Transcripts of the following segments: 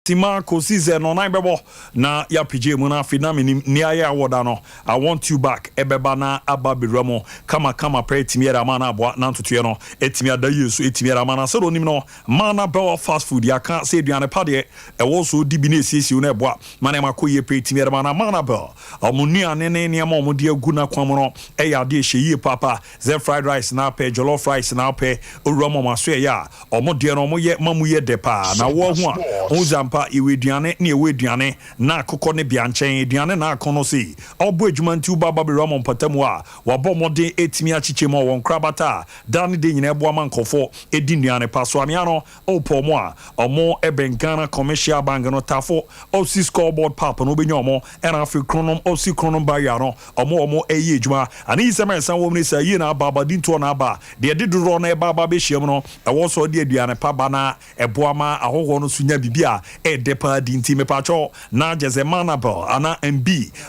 Sima kɔsi sɛ nɔnan bɛbɔ na yɛapagye mu no. Afei na menim nea ayɛ awɔda no, "I Want You Back" ɛbɛba na aba bɛwura mu kamakama pɛ. Ɛtumi yɛde ama no aboa na ntotoeɛ no ɛtumi ada yie so, ɛtumi yɛde ama no sɛdeɛ onim no. Mana Bɛwɔ Fast Food, yɛaka sɛ aduane pa deɛ ɛwɔ so di bi na ɛsiesie no, ɛboa ma nneɛma kɔ yie pɛ. Ɛtumi yɛde ma no Mana Bell, ɔmo nnuane ne nneɛma a ɔmo de agu n'akwan mu no ɛyɛ adeɛ ɛhyɛ yie papa. Sɛ fried rice na apɛ, jollof rice na apɛ, owura mu ɔmo aso ɛyɛ a ɔmo deɛ no ɔmo yɛ ma mu yɛ dɛ paa. Na wɔn ho a ɔmo zampa ɛwɔ aduane ne ɛwɔ aduane na akokɔ ne bea nkyɛn aduane na akɔ no sei ɔbɔ adwuma. Nti woba ba bɛwura mo mpɔtam a wabɔ mmɔden ɛtumi akyekyɛ mu a wɔn nkorabata a daa ne de nyinaa ɛboa ma nkɔfoɔ ɛdi nnuane pa so. Amea no ɔpɔ ɔmo a ɔmo ɛbɛn Ghana Commercial Bank no, Tafo ɔsi Scoreboard Pap no, wobɛnya ɔmo. Ɛna afei Kronom ɔsi Kronom barrier no, ɔmo ɛyɛ adwuma ane yi sɛ mɛnsa wɔ mu ne sɛ yie na aba abadi ntoɔ na aba deɛ de dodoɔ no ɛba aba bɛhyia mu no. Ɛwɔ sɛ ɔde aduane pa ba na ɛboa ma ahɔhoɔ no so nya biribi a ɛɛdɛ paa di. Nti mepatwɔ na gye sɛ Manabel ana mb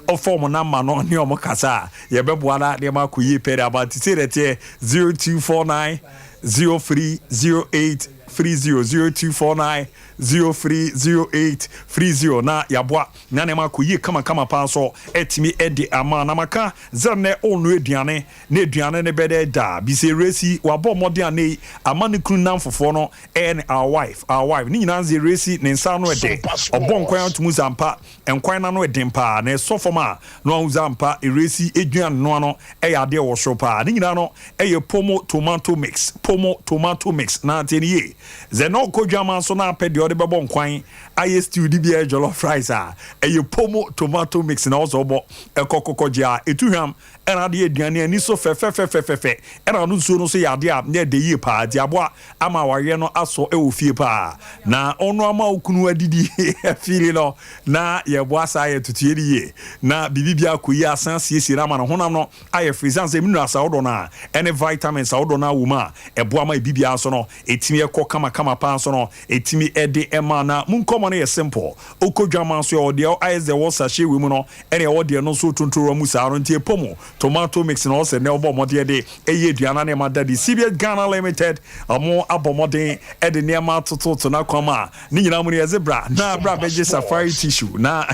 ɔfa ɔmo namba no ne ɔmo kasa a yɛbɛboa na nneɛma akɔ yie pɛ de aba. Nti sei deɛ teɛ: 0249 0308 30, 0249 0308 30, na yɛaboa na nneɛma akɔ yie kamakama paa so ɛtumi ɛde ama. Na maka sɛ nnɛ ɔnnu aduane na aduane no bɛdɛ daa bisɛ resi wabɔ mmɔden a ne ama ne kunu nam fofoɔ no ɛyɛ ne "our wife, our wife" ne nyinaa nse resi ne nsa no ɛdɛ. Ɔbɔ nkwan atum zampa, nkwan na no ɛden paa na ɛsɔ fam a na ɔho zampa eresi aduane noa no ɛyɛ adeɛ wɔ soro paa. Ne nyinaa no ɛyɛ Pomo Tomato Mix, Pomo Tomato Mix. Na ate ne yie sɛ na ɔkɔ dwama nso na apɛ deɛ ɔde bɛbɔ nkwan ayɛ stew de bi ayɛ jollof rice a, ɛyɛ Pomo Tomato Mix na ɔsɔ ɔbɔ ɛkɔ kɔkɔ gye a ɛtu hwam ɛna adeɛ aduane ani so fɛfɛfɛfɛfɛ. Ɛna ɔno nsuo no nso yɛ adeɛ a ne ɛde yie paa de aboa ama awareɛ no asɔ ɛwɔ fie paa na ɔno ama okunu adidi afiri no na yɛboa saa yɛ tutuo no yie na biribi bi akɔ yie asan siesie no ama no honam no ayɛ firi san sɛ minerals ahodoɔ no a ɛne vitamins ahodoɔ no awɔ mu a ɛboa ma ebi biara so no ɛtumi ɛkɔ kamakama paa so no ɛtumi ɛde ɛma. Na mu nkɔmɔ no yɛ simple. Okɔ dwama nso yɛ ɔdeɛ ayɛ sɛ ɛwɔ sachet wɔ mu no ɛne ɛwɔ deɛ no nso tontoro mu saa no. Nti ɛpɔ mu tomato mix na ɔsɛ nɛ ɔbɔ mmɔden de ɛyɛ aduane nneɛma da de. CBS Ghana Limited, ɔmo abɔ mmɔden ɛde nneɛma atototo n'akwan a ne nyinaa mu no yɛdze bra na bra bɛgye Safari Tissue. Na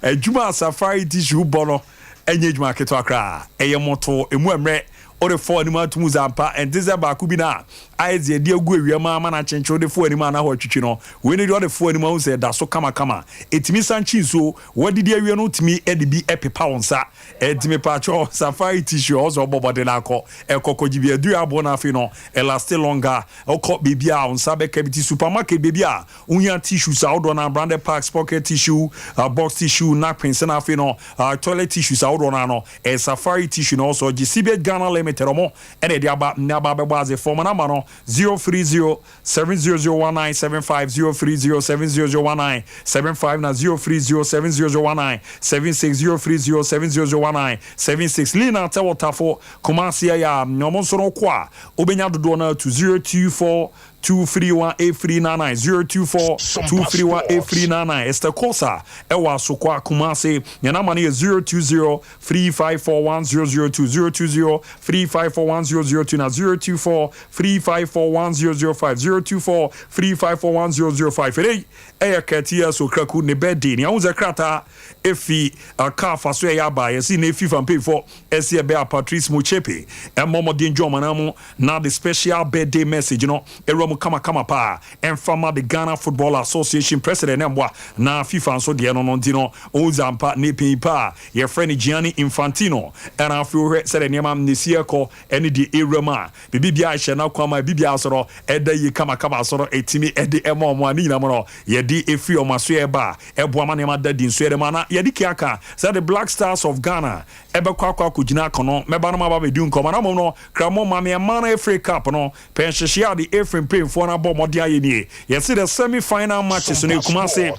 adwuma a Safari Tissue bɔ no ɛnyɛ adwuma ketewa koraa. Ɛyɛ mɔto emu mmerɛ wode fɔ anim atum zampa. Ɛnte sɛ baako bi no a ayɛ sɛ yɛde agu awia mu ama no akyenkyen. Wode fo anim ana hɔ atwitwi no, wei ne deɛ wode fo anim ahu sɛ ɛda so kamakama. Ɛtumi san kyi nsuo wadidi awie no, wotumi de bi ɛpepa wo nsa. Ɛtumi paatwɔ Safari Tissue ɔsɛ ɔbɔ bɔde no akɔ ɛkɔkɔ gye bi aduru aboɔ no. Afei no ɛ last longer. Wokɔ baabi a wo nsa bɛka bi ti supermarket, baabi a wohia tissues ahodoɔ no, branded packs, pocket tissue, box tissue, napkins na afei no toilet tissues ahodoɔ no ano ɛ Safari Tissue na ɔsɔ gye. CBS Ghana Limited, ɔmo ɛna ɛde aba ne aba abɛbɔ adze. Fɔm namba no 030 7001975, 030 7001975 na 030 7001976, 030 7001976. Lina tɛ wɔ Tafo Kumasi ɛyɛ a ɔmo nso no kɔ a wobɛnya dodoɔ no atu 024 2318399, 024 2318399. Esther Kosa ɛwɔ Asokwa Kumase, ne nama no yɛ 020 3541002, 020 3541002 na 024 3541005, 024 3541005. Ɛdɛ ɛyɛ kɛteɛ so Kraku ne birthday nea ahosuo krataa efi kaa fa so ɛyɛ aba yɛsi na efi fampefo ɛsi ɛbɛ a Patrice Motsepe ɛmmɔ mmɔden dwa ɔmana mu na the special birthday message no ɛwura mu kamakama paa ɛmfama the Ghana Football Association president ɛmboa na FIFA nso deɛ no nti no ɔwuzampa ne panyin pa a yɛfrɛ no Gianni Infantino. Ɛna afei wohwɛ sɛdeɛ nneɛma ne si ɛkɔ ɛne deɛ ɛwura mu a biribi biara hyɛ n'akwan ma biribi biara so no ɛda yie kamakama so no ɛtumi ɛde ɛma ɔmo a ne nyinaa mu no yɛde efiri ɔmo aso ɛba a ɛboa ma nneɛma da di nso yɛde ma. Na yɛde kia sɛ the Black Stars of Ghana ɛbɛkɔ akɔgyina akɔnɔ mɛba no ma ba bɛdi nkɔmɔ. Na mmom no kramo maame ɛma no efiri cup no pɛnhyehyɛ a de efiri mpanyinfoɔ no abɔ mmɔden ayɛ nie. Yɛsi the semi final matches no, Kumase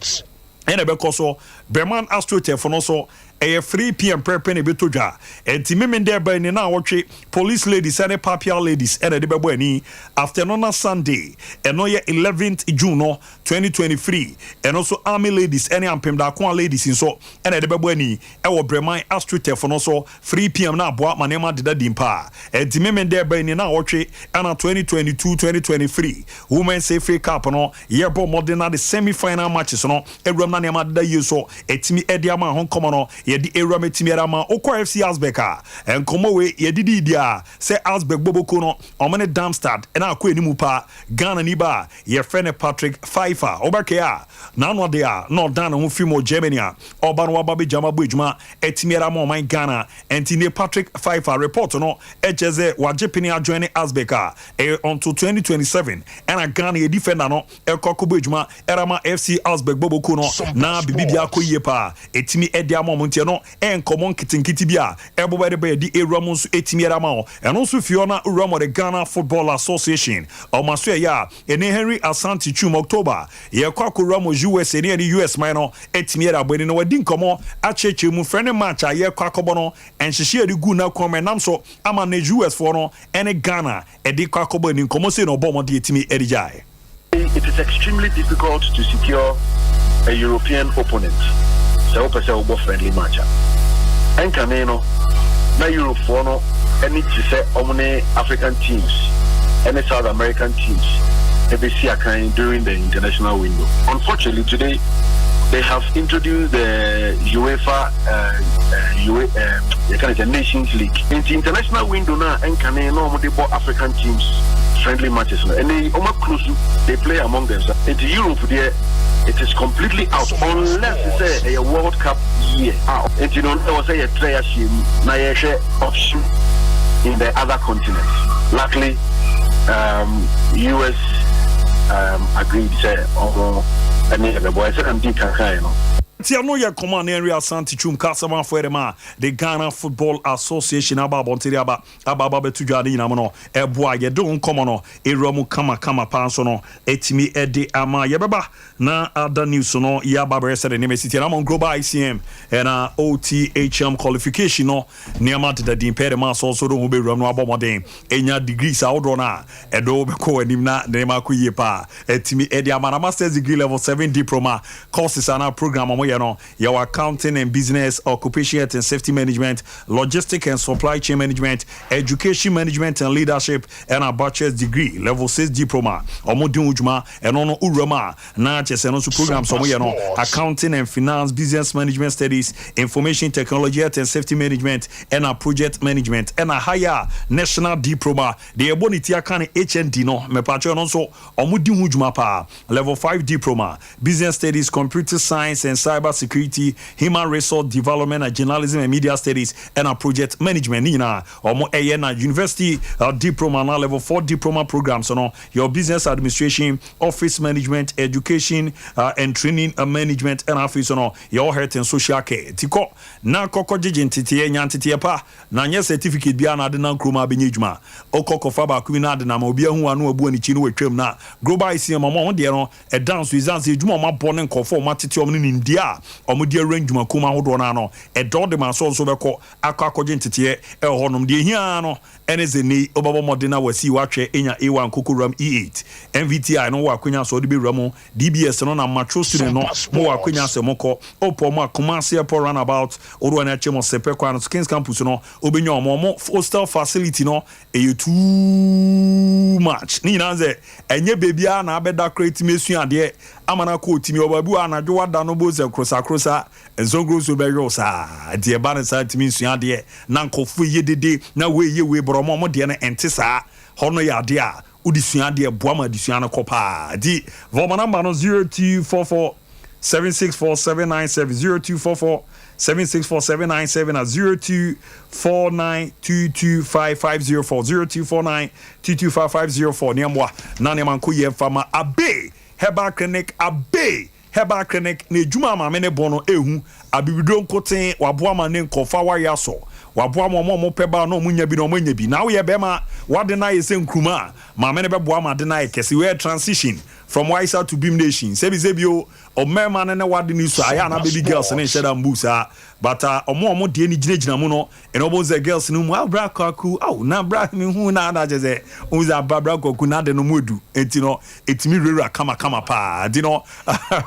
ɛna ɛbɛkɔ so. Berman AstroTurf no so Ɛyɛ 3 p.m. pɛpɛ na ɛbɛtɔ dwa. Ɛnti Memenda ɛbɛn ne na awɔtwe, Police Ladies ɛne Papia Ladies ɛna ɛde bɛbɔ ani. After no na Sunday, ɛno yɛ 11th June no 2023, ɛno nso Army Ladies ɛne Ampem Darkoa Ladies nso ɛna ɛde bɛbɔ ani ɛwɔ Breman AstroTurf no so 3 p.m. na aboa ma nneɛma deda di mpa. Ɛnti Memenda ɛbɛn ne na awɔtwe ɛna 2022-2023 Women's FA Cup no yɛbɔ mmɔden na de semi final matches no awuram na nneɛma deda yie so ɛtumi ɛde ama ho. Nkɔmɔ no yɛde awuram ɛtumi ɛde ama wokɔ FC Augsburg a, nkɔmɔ wei yɛdidi di a sɛ Augsburg boboko no, ɔmo ne Darmstadt ɛna akɔ anim pa. Ghana ni ba a yɛfrɛ no Patrick Pfeiffer, wobɛkɛ a n'ano de a na ɔdan ne ho firi mu Germany a ɔba no waba bɛgyama bɔ adwuma ɛtumi ɛde ama ɔman Ghana. Ɛnti ne Patrick Pfeiffer report no ɛkyɛ sɛ wagye pene ajoin ne Augsburg a ɛyɛ until 2027, ɛna Ghana yɛ defender no ɛkɔ akɔbɔ adwuma ɛde ama FC Augsburg boboko no na biribi bi akɔ yie paa ɛtumi ɛde ama ɔmo. Ntiɛ no ɛyɛ nkɔmɔ nketenkete bi a ɛbɔ bɛde bɛyɛ de ewura mu nso ɛtumi ɛde ama wo. Ɛno nso fie hɔ na ewura mu de Ghana Football Association ɔmo aso ɛyɛ a ɛne Henry Asante Twum, October yɛkɔ akɔwura mu USA ne yɛne US man no ɛtumi ɛde abɔ ani na wadi nkɔmɔ akyerɛkyerɛ mu frɛ ne match a yɛkɔ akɔbɔ no, nhyehyɛ yɛde gu n'akɔn mu ɛnam so ama ne US foɔ no ɛne Ghana ɛde kɔ akɔbɔ ani. Nkɔmɔ sei na ɔbɔ ɔmo de ɛtumi ɛde gyae. It is extremely difficult to secure a European opponent. Sɛ wopɛ sɛ wobɔ friendly match a, ɛnkane no na Europefoɔ no ani gye sɛ ɔmo ne African teams ɛne South American teams ɛbɛsi akan during the international window. Unfortunately, today they have introduced the UEFA UE, yɛka ne sɛ Nations League. Nti international window no a ɛnkane na ɔmo de bɔ African teams friendly matches no, ɛnɛ ɔmo close, they play among themselves. Nti Europe deɛ, it is completely out unless sɛ ɛyɛ World Cup year a. Nti no ɛwɔ sɛ yɛtrɛ yɛahyɛ mu na yɛhwɛ option in the other continents. Luckily, US agreed sɛ ɔmo ɛne yɛbɛbɔ ɛsɛ na mdi kankan no. Nti ɛno yɛ kɔmɔ a ne Henry Asante Twum kasɛmafo ɛde ma the Ghana Football Association aba abɔntere aba bɛto dwa ne nyinam no ɛboa yɛde wo nkɔmmɔ no ɛwura mu kamakama paa nso no ɛtumi ɛde ama yɛbɛba na ada news no yɛaba bɛyɛ sɛ de nneɛma si tie na ama Global ICM ɛna OTHM qualification no nneɛma deda din pɛɛ de ma asɔ so de ho bɛwura mu no abɔ mmɔden ɛnya degrees ahodoɔ no a ɛde bɛkɔ anim na nneɛma akɔ yie paa ɛtumi ɛde ama. Na masters degree level 7 diploma courses ana program a wɔyɛ no, yɛwɔ accounting and business, occupation health and safety management, logistic and supply chain management, education management and leadership, ɛna bachelor's degree level 6 diploma. Ɔmo di ho dwuma. Ɛno no wura mu a na kyerɛ sɛ no nso programs ɔmo yɛ no, accounting and finance, business management studies, information technology, health and safety management, ɛna project management. Ɛna higher national diploma deɛ yɛbɔ ne ti aka ne HND no, mɛpakyɛ no nso ɔmo di ho dwuma paa. Level 5 diploma, business studies, computer science and cyber security, human resource development and journalism and media studies, ɛna project management ne nyinaa ɔmo ɛyɛ. Na university diploma na level 4 diploma programs no, your business administration, office management, education and training management, ɛna afei so no yɛwɔ health and social care. Ti kɔ na kɔkɔ gyegye nteteɛ, nya nteteɛ pa na nyɛ certificate biara na ade nam kurom a bɛnyɛ adwuma. Ɔkɔ kɔfa baako bi na ade nam obi ahu ano abu anikyi no watwam. Na Global ICM ɔmo ɔmo deɛ no ɛda nso ɛsiane sɛ adwuma ɔmo abɔ ne nkɔfoɔ ɔmo atete ɔmo ne nimdeɛ a ɔmo de awura ndwumakuo mu ahodoɔ no ano ɛdɔ de ma so nso bɛkɔ akɔgye nteteɛ ɛwɔ hɔnom. Deɛ ehia no ɛne sɛ nei wobɛbɔ mmɔden na wasi watwɛ ɛnya A1 kokowuram E8 NVTI no wɔ akonya sɛ ɔde bɛwura mu DBS no na matro student no mo wɔ akonya sɛ mokɔ wopɔ mo a Kumase Airport roundabout wodoɔ ne akyɛ mo sɛpɛ kwan no so, Kings Campus no wobɛnya ɔmo hostel facility no. Ɛyɛ too much ne nyinaa sɛ ɛnyɛ baabiara na abɛda kora tumi esua adeɛ ama no akɔ otimi ɔbaabi wɔ anadwo wada no bo sɛ krosakrosa nsonkoro so bɛyɛ wo saa. Nti ɛba no saa tumi nsua adeɛ na nkɔfo yɛ dede na wei yɛ wei borɔ ɔmo deɛ no ɛnte saa. Hɔ no yɛ adeɛ a wode sua adeɛ boa ma adesua no kɔ paa. Nti vɔma number no 0244 764 797, 0244 764 797 at 0249 225 504, 0249 225 504. Nneɛmoa na nneɛma nkɔ yie mfa ma Abe Herbal Clinic. Abe Herbal Clinic na edwuma maame ne bɔ no ehu abibiduro nkoten waboa ma ne nkɔfa wayɛ asɔ waboa ma ɔmo a ɔmo pɛ ba na ɔmo nya bi na ɔmo anya bi. Na woyɛ bɛrima wade na ayɛ sɛ nkuruma a, maame ne bɛboa ma ade na ayɛ kɛse. Wɔyɛ transition From Wisa to Beam Nation, sɛbi sɛbi o, ɔmmarima no ne wade ne so ayɛ ana baby girls ne nhyɛ da mbu saa, but ɔmo a ɔmo deɛ ne gyinagyina mu no, ɛna ɔmo sɛ girls no mu aw, bra Kwaku aw, na bra mi hu na ana kyɛ sɛ ɔmo sɛ aba bra Kwaku na ade no mu edu, eti no etimi wurawura kamakama paa. Nti no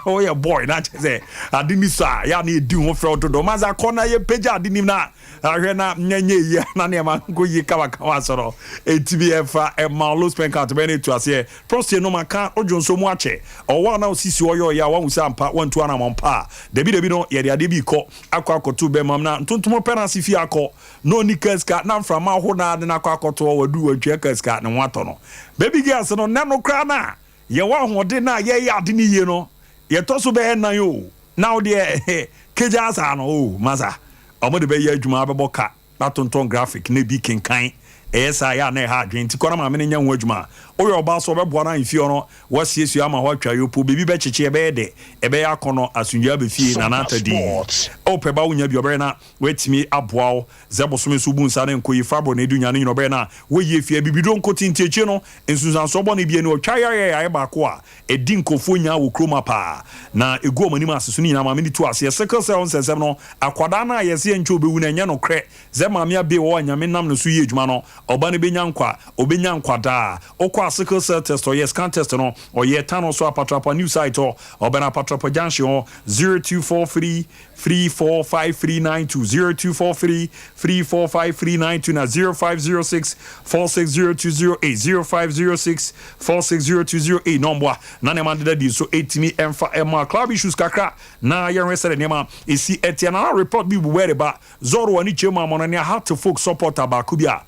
ɔyɛ boy na kyɛ sɛ ade ni so a yɛ a na edi ho fɛw dodo masa kɔ na yɛ pagya ade nim na ahwɛ na nyɛ yie na nneɛma nkɔ yie kamakama so no, etimi ɛfa ɛma low sperm count bɛyɛ no etu aseɛ. Prostate no maka odwo nso mu akyɛ ɔwɔ a na osisi ɔyɛ ɔyɛ a wahu sɛ ampa wantu anamɔ mpa a, dabi dabi no yɛde adeɛ bi kɔ akɔ akɔto bɛma na ntontom pɛ na ase fie akɔ na oni ka sika na mframa aho na ade na akɔ akɔto wadu watwa ka sika ne ho atɔ no. Baby girls no, nɛ no koraa na yɛwɔ ahoɔden na yɛyɛ ade ne yie no, yɛtɔ so bɛyɛ nan o, na wo deɛ kegya asa no o, masa ɔmo de bɛyɛ adwuma abɛbɔ ka na tontɔn graphic na ebi kenkan ɛyɛ saa yɛ a na ɛha adwene. Nti kɔ na maame no nya ho adwuma a woyɛ ɔbaa so ɔbɛboa no ahemfie hɔ no, wasiesie ama hɔ atwa yopo biribi bɛkyekye, ɛbɛyɛ dɛ, ɛbɛyɛ akɔnɔ asomdwe abɛfie na nata din ɔpɛ ba wonya bi ɔbɛyɛ na watumi aboa wo sɛ bosome so bu nsa ne nkɔ yi fibroid na ɛdu nya no nyina ɔbɛyɛ na wɔyie fie bibiduro nko tentiakyie no nsunsuansoɔ bɔ ne bie no ɔtwa yɛyɛ ayɛ baako a ɛdi nkɔfoɔ nyaa wɔ kurom paa na ɛgu ɔmo anim ase so no nyinaa. Maame no tu aseɛ sickle cell nsɛnsɛm no, akwadaa no a yɛsɛ yɛnkyɛ obɛwu no, ɛnyɛ nokorɛ sɛ maame abe wɔ a Nyame nam no so yie adwuma no, ɔba no bɛnya nkwa, ɔbɛnya nkwa daa. Wokɔ a sickle cell test ɔyɛ, scan test no ɔyɛ tano so Apatrapa new site hɔ, ɔbɛn Apatrapa junction hɔ. 0243 345392, 0243 345392 na 0506 460208, 0506 460208. Nɔmboa na nneɛma deda di nso ɛtumi ɛmfa ɛma club issues kakra na yɛnhwɛ sɛ nneɛma ɛsi ɛteɛ na report bi bu wɛre ba Zoro ani kyerɛ mu amɔno ne Hearts of Oak supporter baako bi a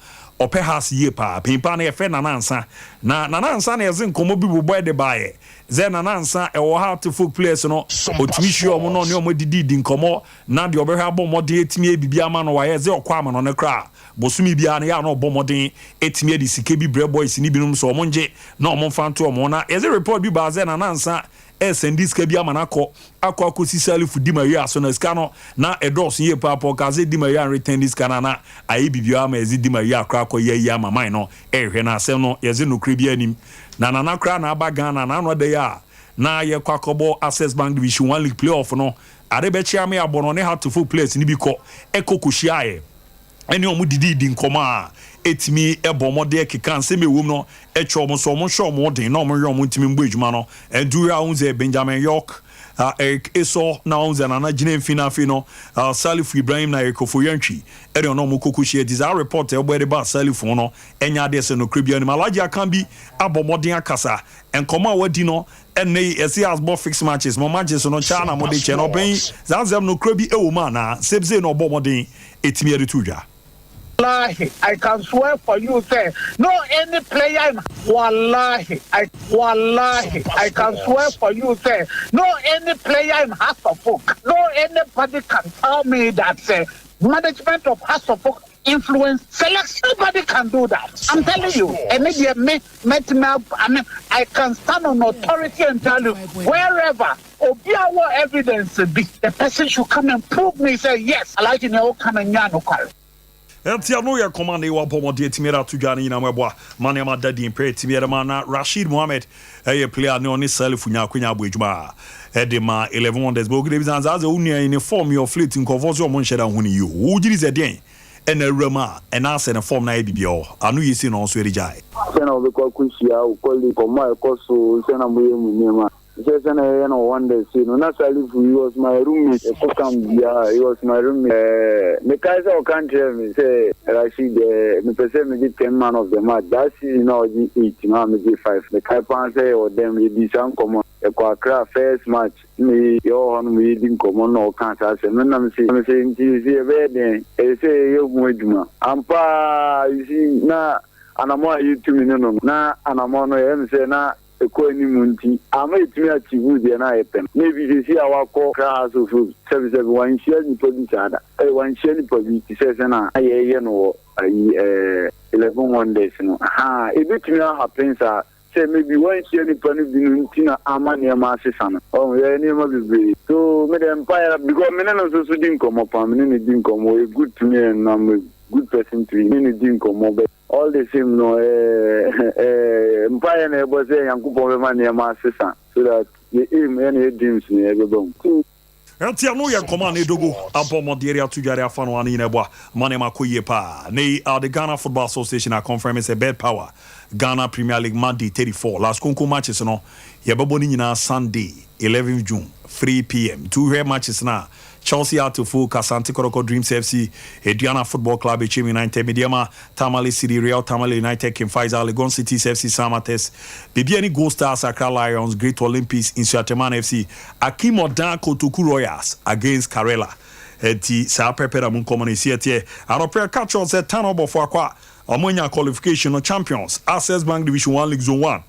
ɔpɛ Hearts yie paa pimpa no, yɛfrɛ Nana Ansa. Na Nana Ansa na yɛdze nkɔmmɔ bi bobɔ ɛde baeɛ sɛ Nana Ansa ɛwɔ Hearts of Oak players no, ɔtumi hyia ɔmo na ɔne ɔmo didi di nkɔmmɔ na deɛ ɔbɛhwɛ abɔ mmɔden etumi ebibi ama no wayɛ sɛ ɔkɔ ama no ne koraa bosomi biara no yɛ a na ɔbɔ mmɔden etumi de sika bi brɛ boys ne binom so ɔmo ngye na ɔmo mfa nto ɔmo. Na yɛdze report bi baa sɛ Nana Ansa ɛsend sika bi ama no akɔ akɔsi Salifu di Maria so, na sika no na ɛdɔɔso yie paapɔ ka sɛ di Maria nreturn di sika no na ayɛ biribiara ama yɛdze di Maria akora akɔ yɛ yi ama man no ɛrehwɛ no. Asɛm no yɛdze nokora bi anim na Nana koraa na aba Ghana na ano ada yi a na yɛkɔ akɔbɔ Access Bank Division One League playoff no ade bɛkyɛ ame abɔ no ne Hearts of Oak players ni bi kɔ ɛkɔ kɔhyiaeɛ ɛne ɔmo didi di nkɔmɔ a ɛtumi ɛbɔ ɔmo de keka nsɛm ɛwom no ɛkyɛ ɔmo so ɔmo hyɛ ɔmo den na ɔmo yɛ ɔmo ntumi mbɔ adwuma no. Ɛntu yɛ ahun sɛ Benjamin York, Eric Esɔ na ahun sɛ Nana gyina mfi na afei no Salifu Ibrahim na Eric Ofoyantwi ɛne ɔno ɔmo koko hyia ti. Saa report ɛbɔ ɛde ba Salifu no, ɛnya adeɛ sɛ nokura bi anim. Alhaji Akan bi abɔ mmɔden akasa nkɔmɔ a wadi no ɛnɛ yi ɛsi asbɔ fix matches mo matches no kyɛ na mo de kyɛ no ɔbɛn saa nsɛm nokura bi ɛwɔ mu anaa sɛbsɛ na ɔbɔ mmɔden ɛtumi ɛde to dwa. Wallahi, I can swear for you, sɛ, no any player in Wallahi, I Wallahi, I can swear for you, sɛ, no any player in Hearts of Oak, no anybody can tell me that sɛ, management of Hearts of Oak influence selection. Nobody can do that. I'm telling you. And maybe me, met me, I mean, I can stand on authority and tell you wherever obi a wɔ evidence bi, the person should come and prove me sɛ yes, I like you know come and no. Ɛnti ano yɛ kɔma ne wabɔ mmɔden atumi yɛde ato dwa no nyinaa mu ɛboa ma nneɛma da din pɛ atumi yɛde ma. Na Rashid Mohammed ɛyɛ player ne ɔne Salif nya akonya abɔ adwuma a ɛde ma 11 Wonders bɛ okede bi san saa sɛ wo nua yi ne form yɛ ɔflate nkɔfoɔ so ɔmo nhyɛ da ho ne yie o, wogyiri sɛ deɛn ɛna awura mu a ɛna asɛ ne form na ayɛ biribi hɔ ano yɛ si na ɔnso ɛde gyae. Sɛ na wɔbɛkɔ akɔhyia wo colleague, kɔmmɔ a ɛkɔ so sɛ na moyɛ mu nneɛma sɛ na yɛyɛ no Wonders sei no, na Salifu, he was my roommate. Ɛkɔ camp biara, he was my roommate. Mekae sɛ ɔka nkyerɛ me sɛ, "Rashid, mepɛ sɛ megye 10 man of the match." That season na ɔgye 8 na megye 5. Mekae paa sɛ yɛwɔ dɛm yɛdi saa nkɔmmɔ. Yɛkɔ Accra first match na yɛwɔ hɔ no yɛdi nkɔmmɔ na ɔka saa asɛm no nam sɛ nti sɛ yɛbɛyɛ den, ɛyɛ sɛ yɛyɛ ho adwuma ampa. You see, na anammɔ a yɛtumi no na anammɔ no yɛyɛ me sɛ na ɛkɔ anim, nti ama yɛtumi achieve deɛ na yɛpɛ no. Na ebi sɛsi a wakɔ Accra Hearts of Oak, sɛbisɛbi, wanhyia nipa bi saa da, wanhyia nipa bi te sɛ na yɛyɛ no wɔ ayi 11 Wonders no ha. Ebɛtumi ahappen saa sɛ maybe wanhyia nipa no bi no nti na ama nneɛma asesa no. Ɔn yɛyɛ nneɛma bebree so me de mpaeɛ because me ne no nso so di nkɔmmɔ paa. Me ne no di nkɔmmɔ, ɔyɛ good to me and I'm a good person to him. Me ne no di nkɔmmɔ bɛ. All the same no, mpaeɛ na ɛbɔ sɛ Nyankopɔn bɛma nneɛma asesa so that yɛ aim ɛna yɛ dreams no yɛbɛba mu. Ɛnti ɛno yɛ nkɔmɔ a ne Dogo abɔ mmɔdeɛ de ato dware afa no ano nyina ɛboa ma nneɛma akɔ yie paa. Ne the Ghana Football Association a confirm sɛ betPawa Ghana Premier League Monday 34 last konko matches no, yɛbɛbɔ no nyinaa Sunday 11 June 3 p.m. Nti wohwɛ matches no a, Chelsea Atofo, Asante Kotoko, Dreams FC, Aduana Football Club, Bechem United, Medeama, Tamale City, Real Tamale United, King Faisal, Legon Cities FC, Samartex, Bibiani Gold Stars, Accra Lions, Great Olympics, Nsoatreman FC, Akim Oda Kotoku Royals against Karela. Eti saa pɛpɛ na mu nkɔmɔ no esi ɛteɛ. Anɔpɛ ka kyerɛ sɛ tan ɔbɔfo akɔ a ɔmo nya qualification no, champions Access Bank Division 1 League Zone 1,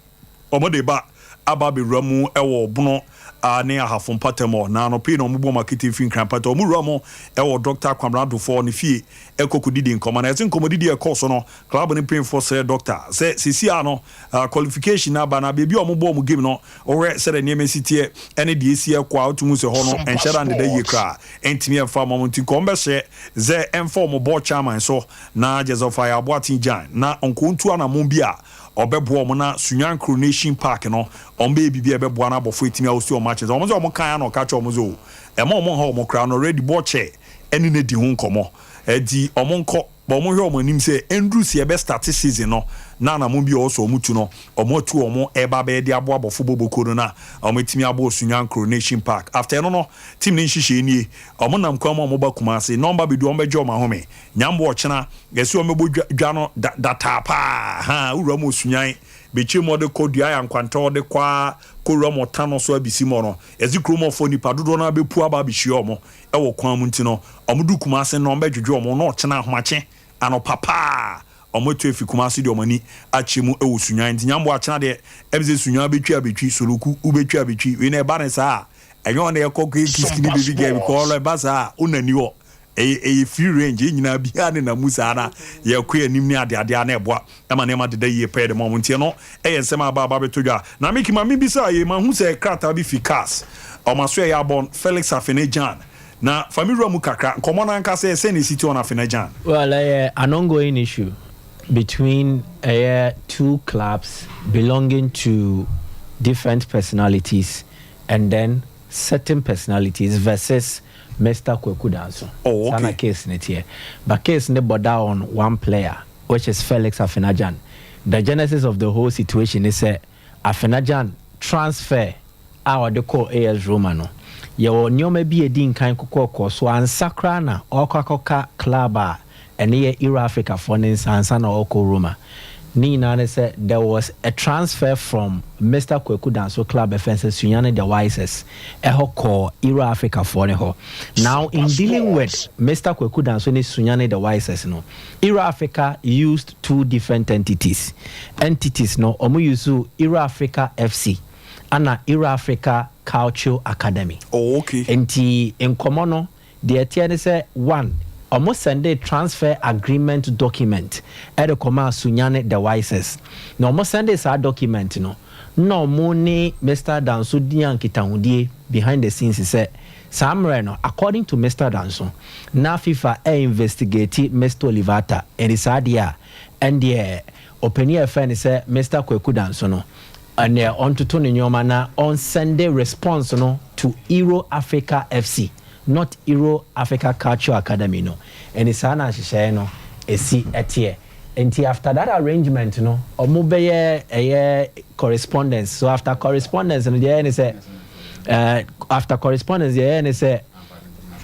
ɔmo de ba aba abɛwura mu ɛwɔ Bono a ne Ahafo mpatam hɔ. Na anɔpɛ yi na ɔmo bɔ ɔmo akete firi Nkran pata, ɔmo wura mu ɛwɔ Dr. Kwamina Adofoɔ ne fie ɛkɔ kɔdidi nkɔmɔ. Na ɛsɛ nkɔmɔdidi ɛkɔ so no, club ne mpanyinfoɔ sɛ doctor sɛ sisi a no qualification aba na beebi a ɔmo bɔ ɔmo game no, ɔhwɛ sɛdeɛ nneɛma si teɛ ɛne deɛ esi ɛkɔ a, ɔtum sɛ hɔ no ɛnhyɛ da ndeda yie koraa, ɛntumi ɛmfa ɔmo nti nkɔm bɛhyɛ sɛ ɛmfa ɔmo bɔ chairman so na Joseph Aboaten gyan na nkontu anamon bi a ɔbɛboa ɔmo na Sunyani Coronation Park no, ɔmo bɛyɛ biribi a ɛbɛboa no abɔfo etimi a ɔsi ɔmo akyɛ sɛ ɔmo sɛ ɔmo kan ano ɔka kyerɛ ɔmo sɛ o ɛma ɔmo ha ɔmo koraa no already bɔ kyɛ ɛne ne di ho nkɔmɔ. Ɛdi ɔmo nkɔ bɔn ɔmo hwɛ ɔmo anim sɛ ɛnduru si ɛbɛ start season no na anamon bi a ɔsɔ ɔmo tu no, ɔmo atu ɔmo ɛba bɛyɛ de aboa abɔfo boboko no na ɔmo etimi aboa Sunyani Coronation Park. After ɛno no, team ne nhyehyɛ nie, ɔmo nam kwan mu a ɔmo ba Kumase nɔmba bi do, ɔmo bɛgye ɔmo ahome nyambo. Ɔkyena yɛsi ɔmo bɛbɔ dwa no da dataa paa ha wura mu Sunyani bɛkyɛ mu, ɔde kɔ dua yɛ nkwanta, ɔde kɔ a kɔwura mu ɔta no so abisi mu no, yɛsi kurom ɔfɔ nipa dodoɔ no abɛpu aba abɛhyia ɔmo ɛwɔ kwan mu. Nti no ɔmo du Kumase no, ɔmo bɛdwedwe ɔmo na ɔkyena ahomakye anɔpa paa ɔmo atu efi Kumase deɛ ɔmo ani akyɛ mu ɛwɔ Sunyani. Nti nyambo akyena deɛ ɛbi sɛ Sunyani bɛtwi abɛtwi soloku wobɛtwi abɛtwi wei na ɛba ne saa a, ɛnyɛ ɔna ɛkɔ kiski ne baby girl bi kɔ ɔlɔ ɛba saa a ɔnani hɔ. Ɛyɛ free range, yɛn nyinaa biara ne na mu saa na yɛkɔ anim ne adeadeɛ na ɛboa ɛma nneɛma deda yie pɛɛ de ma ɔmo. Ntiɛ no ɛyɛ nsɛm aba bɛtɔ dwa na miki ma mi bisa yɛ ma hu sɛ krataa bi fi CAS ɔmo aso ɛyɛ abɔn Felix Afena Gyan na fami wura mu kakra nkɔmɔ n'ankasa ɛsɛ na esi ti ɔno Afena Gyan. Well, an ongoing issue between two clubs belonging to different personalities and then certain personalities versus Mr. Kweku Danso. Oh, okay. Sana case ne teɛ. But case ne border on one player, which is Felix Afena Gyan. The genesis of the whole situation is Afena Gyan transfer a ɔde kɔ AS Roma no. Yɛwɔ nneɛma bi a ɛdi nkan kokɔɔkɔ so ansa koraa na ɔkɔ akɔka club a ɛne yɛ Euro Africa foɔ ne nsa ansa na ɔkɔ Roma. Ne nyinaa ne sɛ there was a transfer from Mr. Kweku Danso club ɛfɛn sɛ Sunyani The Wisers ɛhɔ kɔɔ Euro Africa foɔ ne hɔ. Now, in dealing with Mr. Kweku Danso ne Sunyani The Wisers no, Euro Africa used two different entities no. Ɔmo use Euro Africa FC ana Euro Africa Calcio Academy. Oh, okay. Nti nkɔmɔ no deɛ ɛteɛ ne sɛ, one, ɔmo send transfer agreement document ɛde kɔma Sunyani The Wisers. Na ɔmo send saa document no na ɔmo ne Mr Danso di nkitahodie behind the scenes sɛ saa mmerɛ no, according to Mr Danso, na FIFA ɛ investigate Mr Olivata. Ɛne saa deɛ a ɛndeɛ ɔpanin a ɛfɛ ne sɛ Mr Kweku Danso no, ɛnɛ ɔntoto ne nneɛma na ɔnsend response no to Euro Africa FC, not Euro Africa Culture Academy no. Ɛne saa na ahyehyɛeɛ no ɛsi ɛteɛ. Nti after that arrangement no, ɔmo bɛyɛ ɛyɛ correspondence. So after correspondence no, deɛ ɛyɛ ne sɛ after correspondence, deɛ ɛyɛ ne sɛ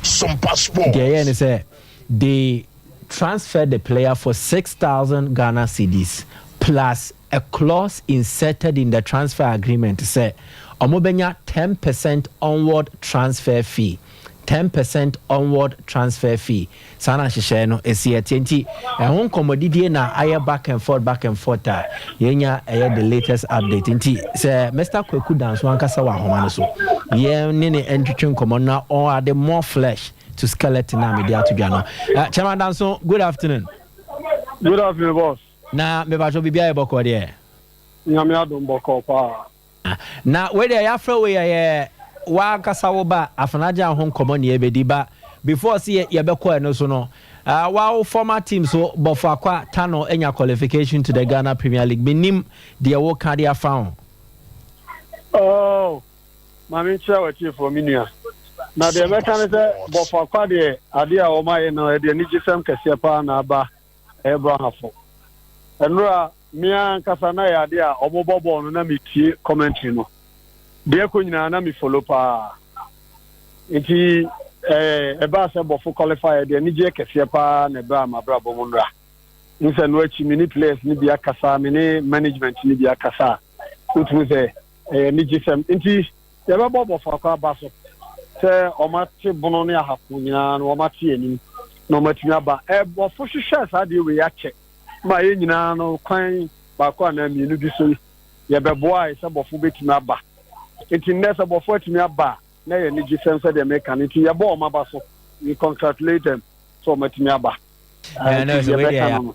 deɛ ɛyɛ ne sɛ they transfer the player for 6,000 Ghana cedis plus a clause inserted in the transfer agreement sɛ ɔmo bɛnya 10% onward transfer fee, 10% onward transfer fee. Saa na nhyehyɛeɛ no ɛsi ɛteɛ. Nti ɛho nkɔmmɔdidie na ayɛ back and forth, back and forth a yɛnya ɛyɛ the latest update. Nti sɛ Mr Kwaku Danso ankasa wɔ ahoma no so, yɛn ne ne ntwitwe nkɔmmɔ na ɔade more flesh to skeleton a mede ato dwa no. Chairman Danso, good afternoon. Good afternoon, boss. Na mebatwɛ biribiaa yɛ bɔkɔ deɛ? Nyame adom, bɔkɔ paa. Na wei deɛ yɛafrɛ wei yɛ wankasa wo ba Afena Gyan ho nkɔmmɔ ne yɛbɛdi ba. Before sɛ yɛbɛkɔ ɛno so no, wawo former team so, Bofoakwa Tano anya qualification to the Ghana Premier League. Menim deɛ woka de afa ho. Oh, maame, nkyerɛ w'atiefoɔ, me nua. Na deɛ mɛka ne sɛ Bofoakwa deɛ, adeɛ a wɔmayɛ no, ɛdeɛ anigyesɛm kɛseɛ paa na aba. Ɛyɛ Brahafo ɛnora mmea nkasa na yɛ adeɛ a ɔmobɔ bɔɔl no na metie commentary no deɛ kɔ nyinaa na mefollow paa. Nti ɛbaa sɛ Bɔfo qualify deɛ, anigyeɛ kɛseɛ paa na ɛbaa mabrabɔ mu nnora. Nsɛ no akyi, me ne players no bi akasa, me ne management no bi akasa a wotumi sɛ ɛyɛ anigyesɛm. Nti yɛbɛbɔ Bofoakwa aba so sɛ ɔmate Bono ne Ahafo nyinaa no, ɔmate anim na ɔmatumi aba. Ɛbɔfo hwehwɛ saa deɛ wei akyɛ ma yɛn nyinaa no, kwan baako anaa mmienu bi so yɛbɛboa sɛ Bɔfo bɛtumi aba. Nti nnɛ sɛ Bɔfo atumi aba a, na yɛ anigyesɛm sɛdeɛ meka no. Nti yɛbɔ ɔma aba so, we congratulate them sɛ ɔmatumi aba. Yɛbɛka no.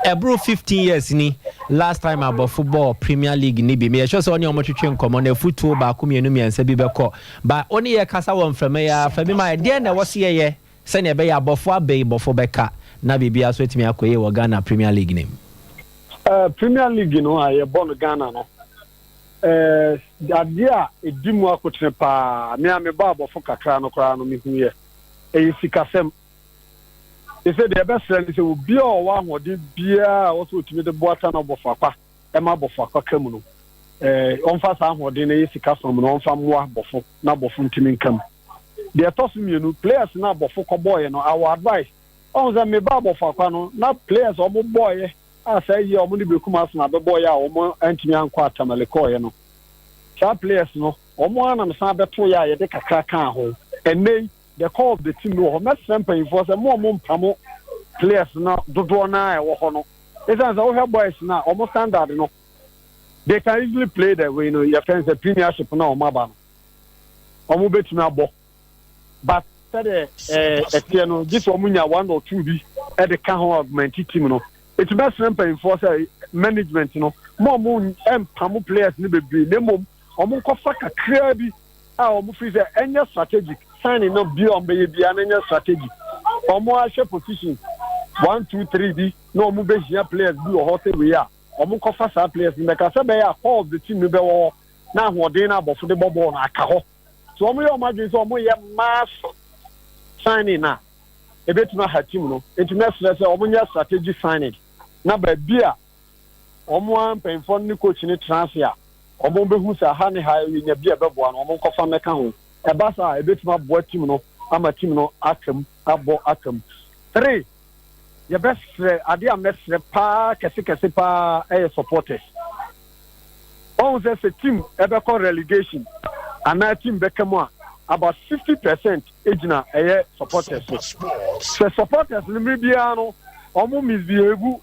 Ɛboro 15 years ni last time abɔfo bɔɔ Premier League ni bi. Meyɛ sure sɛ ɔne ɔmo twetwe nkɔmmɔ na afutuo baako, mmienu, mmiɛnsa bi bɛkɔ ba. Ɔne yɛ kasa wɔ mframa yi a fa bi ma deɛ na ɛwɔ se yɛyɛ sɛnea ɛbɛyɛ abɔfo abɛyi Bɔfo bɛka na biribiara so atumi akɔ yie wɔ Ghana Premier League nim. Premier League no a yɛbɔ no Ghana no, adeɛ a ɛdi mu akotene paa, me a mebɔ abɔfo kakra no koraa no, mehu yɛ ɛyɛ sikasɛm. Ɛsɛ deɛ ɛbɛsrɛ no sɛ obi a ɔwɔ ahoɔden biara a wɔsɛ ɔtumi de boa ta no Bofoakwa ɛma Bofoakwa ka mu no, ɔmfa saa ahoɔden no yɛ sika fam no, ɔmfa mmoa Bɔfo na Bɔfo ntumi nka mu. Deɛ ɛtɔ so mmienu, players no abɔfo kɔbɔɔyɛ no, our advice ɔhu sɛ meba Bofoakwa no na players a ɔmo bɔɔyɛ a saa yie a ɔmo ne Berekum Arsenal bɛbɔɔyɛ a ɔmo antumi ankɔ Atamale kɔɔyɛ no, saa players no ɔmo anam san bɛto yɛ a yɛde kakra kaa ho. Ɛnɛ yi the core of the team no wɔ hɔ. Mɛsrɛ mpanyinfoɔ sɛ mo a mo mpamo players no dodoɔ naa ɛwɔ hɔ no, esan sɛ wohwɛ boys na ɔmo standard no, they can easily play the way no yɛfɛn sɛ Premiership na ɔmo aba no, ɔmo bɛtumi abɔ. But sɛdeɛ ɛteɛ no, gye sɛ ɔmo nya one or two bi ɛde ka ho augment team no. Eti mɛsrɛ mpanyinfoɔ sɛ management no, mo a mo mpamo players no bebree, na mmom ɔmo nkɔfa kakraa bi a ɔmo firi sɛ ɛnyɛ strategic signing no bi a ɔmo bɛyɛ biara na ɛnyɛ strategic. Ɔmo ahyɛ position one, two, three bi na ɔmo bɛhia players bi wɔ hɔ sɛ wei a ɔmo nkɔfa saa players no bɛka sɛ bɛyɛ a core of the team no bɛwɔ hɔ na ahoɔden no abɔfo de bɔ bɔɔl no aka hɔ. So ɔmo yɛ ɔmo adwene sɛ ɔmo yɛ mass signing na ebetumi aha team no. Nti mɛsrɛ sɛ ɔmo nyɛ strategic signing na baabi a ɔmo a mpanyinfoɔ no ne coach ne tena ase a ɔmo bɛhu sɛ ha ne ha yɛnya bi a ɛbɛboa no, ɔmo nkɔfa mmɛka ho. Ɛba saa, ebetumi aboa team no ama team no aka mu abɔ aka mu. Three, yɛbɛsrɛ adeɛ a mɛsrɛ paa kɛse kɛse paa ɛyɛ supporters. Wɔn sɛ team ɛbɛkɔ relegation anaa team bɛka mu a, about 60% egyina ɛyɛ supporters so. Sɛ supporters no mmiri biara no wɔn misbehave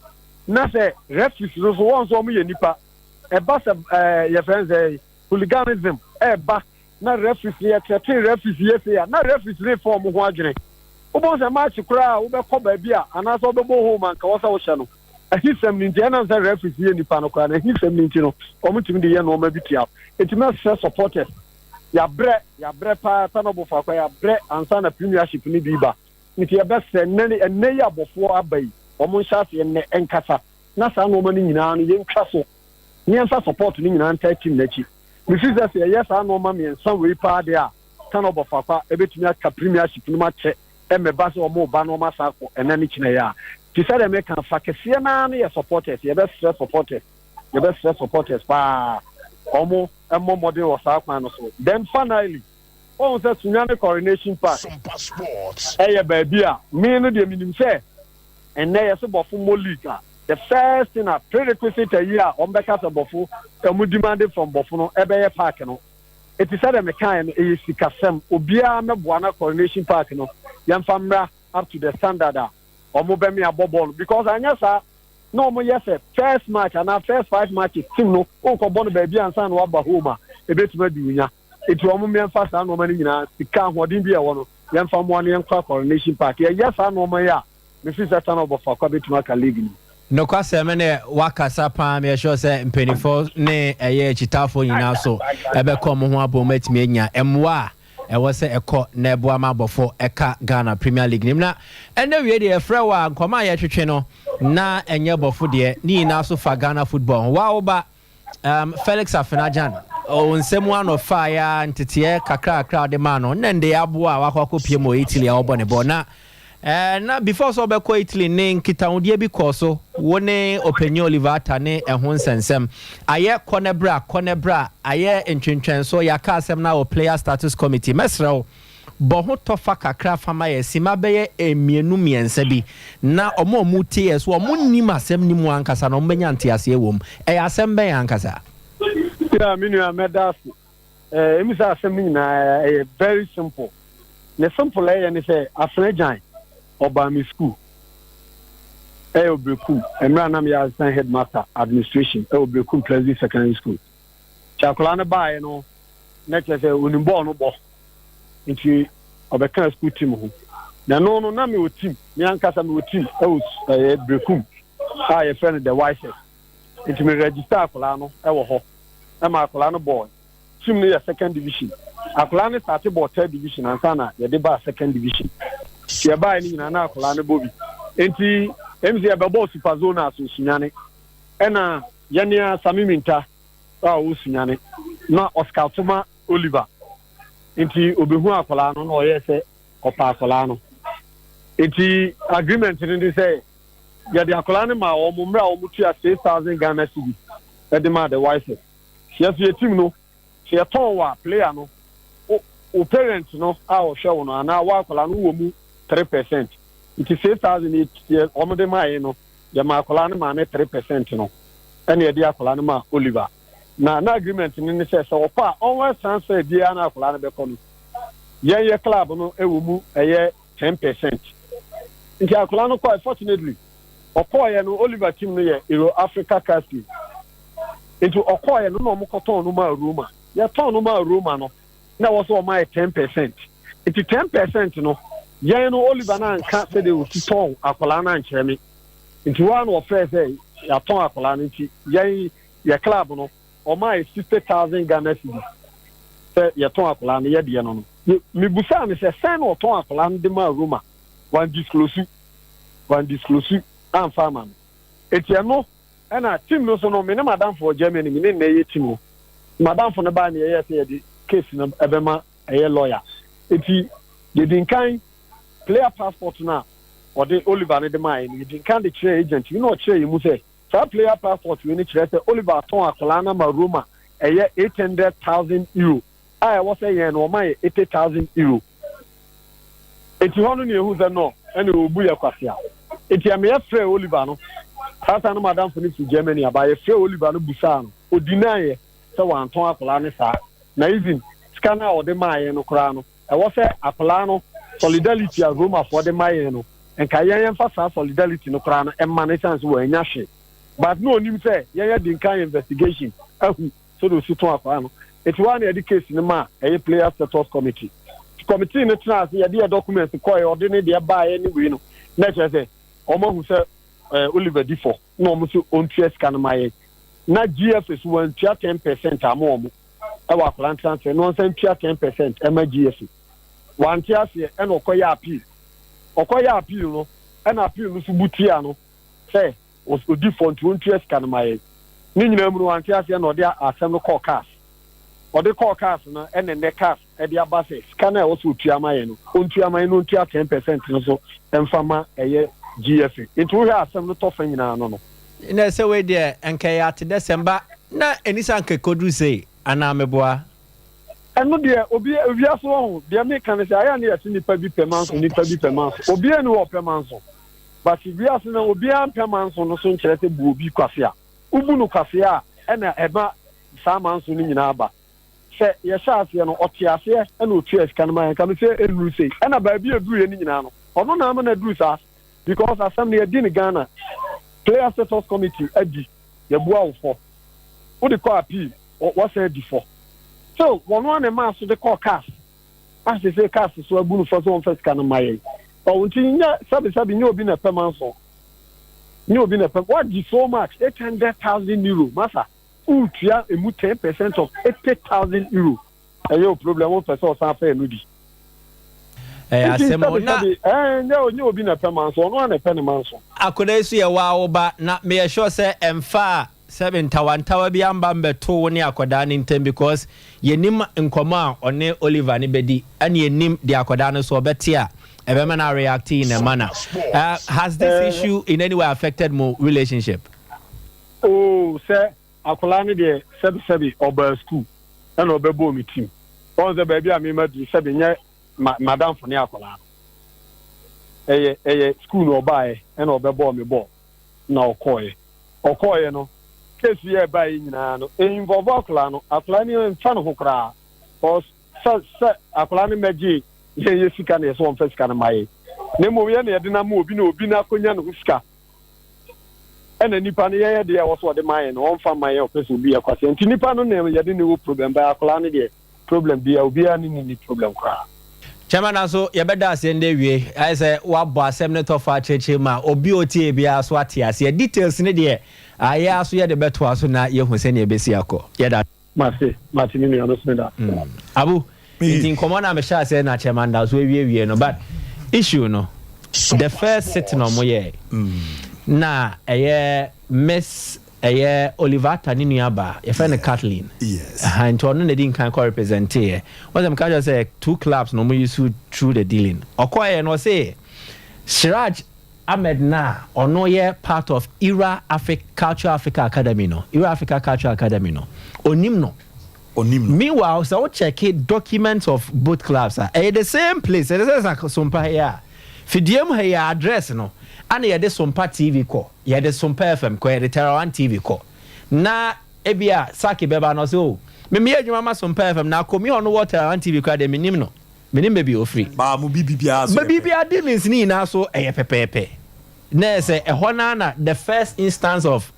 na sɛ referees no so, wɔn nso wɔn yɛ nipa, ɛba sɛ yɛfrɛ sɛ hooliganism ɛɛba na referees yɛ threaten referees yɛ se a na referees ne fa wɔn ho adwene. Wobɛn sɛ match koraa a wobɛkɔ baabi a anaasɛ wobɛbɔ home anka wɔ sɛ wohyɛ no ahisɛm no nti, ɛnam sɛ referees yɛ nipa no koraa na ahisɛm no nti no, wɔn tumi de yɛ nneɛma bi tia. Eti mɛsrɛ supporters, yabrɛ, yabrɛ paa. Tano Bofoakwa yabrɛ ansa na Premiership no bi ba. Nti yɛbɛsrɛ nnɛ, ɛnnɛ yi abɔfoɔ aba yi, wɔn nhyɛ aseɛ nnɛ nkasa na saa nneɛma no nyinaa no yɛntwa so ne yɛnfa support no nyinaa ntaa team n'akyi. Mefi sɛ yɛyɛ saa nneɛma mmiɛnsa wei paa deɛ a, Tano Bofoakwa ebɛtumi aka Premiership no mu akyɛ. Ɛmɛba sɛ wɔn ba na wɔn asa akɔ ɛnɛ ne kyinɛ yɛ a te sɛ deɛ meka fa kɛseɛ naa no yɛ supporters. Yɛbɛsrɛ supporters, yɛbɛsrɛ supporters paa, wɔn mmɔ mmɔden wɔ saa kwan no so. Then finally, wɔn sɛ Sunyani Coronation Park ɛyɛ baabi a me no deɛ menim sɛ ɛnɛ yɛsɛ Bɔfo mmɔ league a, the first thing a prerequisite ayi a wɔn bɛka sɛ Bɔfo wɔn demand from Bɔfo no ɛbɛyɛ park no. Eti sɛ deɛ meka no, ɛyɛ sikasɛm. Obiara mɛboa na Coronation Park no yɛmfa mmra up to the standard a wɔn bɛmi abɔ bɔɔl, because anyɛ saa na wɔn yɛ sɛ first match anaa first five matches team no wɔnkɔ bɔ no baabi ansa na waba home a, ebetumi adi wunya. Eti wɔn mmiɛnfa saa nneɛma no nyinaa, sika ahoɔden bi a ɛwɔ no, yɛmfa mmoa no yɛnkora Coronation Park. Yɛyɛ saa nneɛma yi a, mefi sɛ Tano Bofoakwa bɛtumi aka league no. Nokwasɛm ne wakasa paa. Meyɛsure sɛ mpanimfoɔ ne ɛyɛ akyitaafoɔ nyinaa so ɛbɛkɔ ɔmo ho abɔ mu atumi anya mmoa a. Ɛwɔ sɛ ɛkɔ na ɛboa ma abɔfo ɛka Ghana Premier League nim. Na ɛnɛ wie deɛ, yɛfrɛ wɔ a nkɔmɔ a yɛtwetwe no na ɛnyɛ bɔfo deɛ ne nyinaa so fa Ghana football ho. Wa woba Felix Afena-Gyan ɔwɔ nsɛm ano fa ya nteteɛ kakrakra ɔde maa no nnɛ nde aboa a wakɔ akɔpie mu wɔ Italy a ɔbɔ ne bɔ na before sɛ ɔbɛkɔ Italy ne nkitahodie bi kɔɔ so wo ne ɔpanyin Oliver Atta ne ɛho nsɛnsɛm ayɛ kɔ ne bra, kɔ ne bra, ayɛ ntwentwɛn so. Yɛaka asɛm no wɔ Player Status Committee. Mɛsrɛ wo, bɔ ho tɔfa kakra fama yɛ sima bɛyɛ mmienu mmiɛnsa bi na ɔmo a ɔmo tie yɛ so, ɔmo nim asɛm ni mu ankasa na ɔmo bɛnya nteaseɛ wɔ mu. Ɛyɛ asɛm bɛn ankasa? Yeah, me nua, mɛda ase. Emi sɛ asɛm no nyinaa ɛyɛ very simple. Ne simple ɛyɛ ne sɛ Afena-Gyan ɔbaa me school, ɛyɛ Obrekum, mmerɛ a na meyɛ assistant headmaster administration ɛwɔ Obrekum Presby Secondary School. Nti akwadaa no baeɛ no, na kyerɛ sɛ onim bɔɔl no bɔ, nti ɔbɛka school team ho. Na ɛno no na mewɔ team, me ankasa mewɔ team ɛwɔ ɛyɛ Brekum a yɛfrɛ no The Wisest. Nti me register akwadaa no ɛwɔ hɔ ɛma akwadaa no bɔɔl. Team no yɛ second division. Akwadaa no start bɔ third division ansa na yɛde ba second division. Nti yɛbaeɛ no nyinaa na akwadaa no bɔ bi. Nti ɛmu sɛ yɛbɛbɔ super zone a so Sunyane, ɛna yɛnea Sami Minta a ɔwɔ Sunyane na Oscar Toma Oliver, nti obehu akwadaa no na ɔyɛ sɛ ɔpa akwadaa no. Nti agreement no de sɛ yɛde akwadaa no ma wɔn mmerɛ a wɔn tua 6,000 Ghana cedis ɛde ma The Wisest. Yɛsɛ yɛ team no sɛ yɛtɔn wɔ a, player no o parent no a ɔhwɛ wo no anaa wo akwadaa no wɔ mu 3%. Nti 6,000 yɛ wɔn de maa yɛn no, yɛ ma akwadaa no maame 3% no, ɛna yɛde akwadaa no ma Oliver. Na agreement no ne sɛ ɔkɔ a, ɔnwɔ transfer biara na akwadaa no bɛkɔ no, yɛn yɛ club no ɛwɔ mu ɛyɛ 10%. Nti akwadaa no kɔɛ. Fortunately, ɔkɔɔyɛ no, Oliver team no yɛ Euro Africa Casting. Nti ɔkɔɔyɛ no na ɔmo kɔtɔn no maa Roma. Yɛtɔn no maa Roma no, na ɛwɔ sɛ ɔmo ayɛ 10%. Nti 10% no, yɛn no Oliver no anka sɛdeɛ osi tɔn akwadaa no ankyerɛ me. Nti wɔn a na ɔfrɛ sɛ yɛatɔn akwadaa no, nti yɛn yɛ club no ɔmo ayɛ 60,000 Ghana cedis sɛ yɛtɔn akwadaa no. Yɛ deɛ no mibusaa no sɛ sɛn na ɔtɔn akwadaa no de maa Roma. Wɔn disclose amfa ama no. Eti ɛno ɛna team no so no, me ne madamfo wɔ Germany, me ne nna yɛ team no madamfo no baa ne yɛyɛ sɛ yɛde case no ɛbɛma ɛyɛ lawyer. Eti yɛdi nkan player passport no a ɔde Oliver no de maa yɛ no, yɛdi nkan de kyerɛ agent bi na ɔkyerɛ yɛn mu sɛ saa player passport wei no kyerɛ sɛ Oliver atɔn akwadaa no ama Roma ɛyɛ €800,000 a ɛwɔ sɛ yɛn no ɔma yɛ €80,000. Eti hɔ no ne ehu sɛ no ɛna obu yɛ kwasea. Eti ɛmɛ yɛfrɛ Oliver no saa saa no, madamfo no fi Germany aba, yɛfrɛ Oliver no busaa no, odi nan yɛ sɛ wantɔn akwadaa no saa, na even sika no a ɔde maa yɛn no koraa no, ɛwɔ sɛ akwadaa no solidarity a Romafoɔ de maa yɛn no, nka yɛn yɛmfa saa solidarity no koraa no ɛma no, esan so wɔanya hwee. But no onim sɛ yɛn yɛ di nkan investigation ahu sɛde osi tɔn akwadaa no. Eti wɔn a na yɛde case no ma ɛyɛ Player Status Committee. Committee no tena ase, yɛde yɛ documents kɔɛ, ɔde ne deɛ baayɛ ne wei no, na kyerɛ sɛ wɔn ahu sɛ Oliver di fɔ na wɔn nso ɔntua sika no ma yɛn. Na GFA so wɔntua 10% ama wɔn ɛwɔ akwadaa transfer na wɔn nsa ntua 10% ɛma GFA. Wante aseɛ, ɛna ɔkɔyɛ appeal. Ɔkɔyɛ appeal no, ɛna appeal no so butia no sɛ odi fɔ nti wɔntua sika no ma yɛn. Ne nyinaa mu no, wante aseɛ na ɔde asɛm no kɔɔ CAS. Ɔde kɔɔ CAS no, ɛna nnɛ CAS ɛde aba sɛ sika no a ɛwɔ sɛ otua ma yɛn no, ɔntua ma yɛn no, ɔntua 10% no so ɛmfa ma ɛyɛ GFA. Nti wohwɛ asɛm no tɔfa nyinaa no. Na sɛ wei deɛ nka yɛ ate dɛ sɛm ba na ɛni sɛ anka kɔduru sei anaa meboa? Ɛno deɛ, obi wiase wɔ ho deɛ meka no sɛ ayɛ ne yɛse nipa bi pɛ ma nso, nipa bi pɛ ma nso, obiara ni wɔ pɛ ma nso. But wiase no, obiara mpɛ ma nso no so nkyerɛ sɛ bu obi kwasea. Wobu no kwasea a, ɛna ɛma saa ma nso no nyinaa ba. Sɛ yɛhyɛ aseɛ no, ɔte aseɛ ɛna otua sika no ma yɛn, nka me sɛ ɛnnuru sei. Ɛna baabi a ɛduru yɛ no nyinaa no, ɔno na ama no aduru saa, because asɛm no yɛdi ne Ghana Player Status Committee adi, yɛbua wo fɔ, wode kɔ appeal, wɔsan adi fɔ. So wɔn a ne maa so de kɔɔ CAS asese CAS so abu no fɔ sɛ wɔmfa sika no ma yɛn. Ɔwɔ nti nyɛ sɛbisɛbi, nyɛ obi na ɛpɛ ma nso, nyɛ obi na ɛpɛ wagye so much, €800,000. Masa wotua emu 10% of €80,000. Ɛyɛ wo problem, wopɛ sɛ ɔsan fa ɛno di. Ɛyɛ Nti asɛm o sɛbi na. sɛbi ɛɛ nyɛ ɔnyɛ obi na ɛpɛ manso, ɔno ara na ɛpɛ ne manso. Akwadaa yi so yɛ waa wo ba na meyɛ sure sɛ ɛmfa a sɛbi ntawantawa bi amba mbɛto wo ne akwadaa no ntam because yɛnim nkɔmmɔ a ɔne Oliver no bɛdi ɛna yɛnim deɛ akwadaa no nso ɔbɛte a ɛbɛma no a react in a manner. Has this issue in any way affected mo relationship? Oh sɛ akwadaa no deɛ sɛbi sɛbi ɔbaa school ɛna ɔbɛbɔɔ me team. Wɔn sɛ baabi a mema duru sɛbi nyɛ ma madamfo ne akwadaa no. Ɛyɛ ɛyɛ school na ɔbaeɛ ɛna ɔbɛbɔɔ me bɔɔl na ɔkɔɔeɛ. Ɔkɔɔeɛ no case yi a ɛbaeɛ nyinaa no ɛ involve akwadaa no. Akwadaa no mfa ne ho koraa. Cause sɛ sɛ akwadaa no mmɛgye yɛn yɛ sika na yɛsɛ wɔmfa sika no ma yɛn. Na mmom yɛn na yɛde no ama obi na obi no akɔnya ne ho sika. Ɛna nipa no yɛyɛ deɛ ɛwɔ so ɔde ma yɛn no ɔmfa ma yɛn, ɔpɛ sɛ obi yɛ kwasea. Nti nipa no na yɛde ne wɔ problem, but akwadaa no deɛ problem biara obiara ne ne ni problem koraa. Chairman nanso yɛbɛda aseɛ ndɛ awie. Ayɛ sɛ woabɔ asɛm no tɔfa akyerɛkyerɛ mu a obi a ɔtie biara so ate aseɛ. Details no deɛ ayɛ ara so yɛde bɛtoa so na yɛahu sɛnea ɛbɛsi akɔ. Yɛda. Mate, mate me nua no so meda ase. Abu, nti nkɔmmɔ no a mehyɛ aseɛ na Chairman da so awiewie no, but issue no, the first sitting a wɔyɛɛ na ɛyɛ Miss ɛyɛ Oliver Atta ne nua baa, yɛfrɛ no Kathleen. Aha, nti ɔno na ɛdi nkan kɔ representeeɛ. Wɔn sɛ meka kyerɛ sɛ two clubs na wɔn use through the dealing. Ɔkɔeɛ no ɔse Siraj Ahmed no a ɔno yɛ part of Era Afri Culture Africa Academy no, Era Africa Culture Academy no, ɔnim no. Ɔnim no. Meanwhile, sɛ wo check documents of both clubs a, ɛyɛ the same place, ɛte sɛ sa Sompa ha yi a, Fidua mu ha yi a address no, ana yɛde Sompa TV kɔ, yɛde Sompa FM kɔ, yɛde Terra One TV kɔ. Na ebia Saki bɛba na ɔse oh, me meyɛ adwuma ma Sompa FM, na Akomi a ɔno wɔ Terra One TV koraa deɛ mennim no. Menim baabi a ɔfiri. Baa mo biribi biara so Ba yɛ pɛ. biribiara dealings no nyinaa so ɛyɛ pɛpɛɛpɛ. Na ɛyɛ sɛ ɛhɔ no ara na the first instance of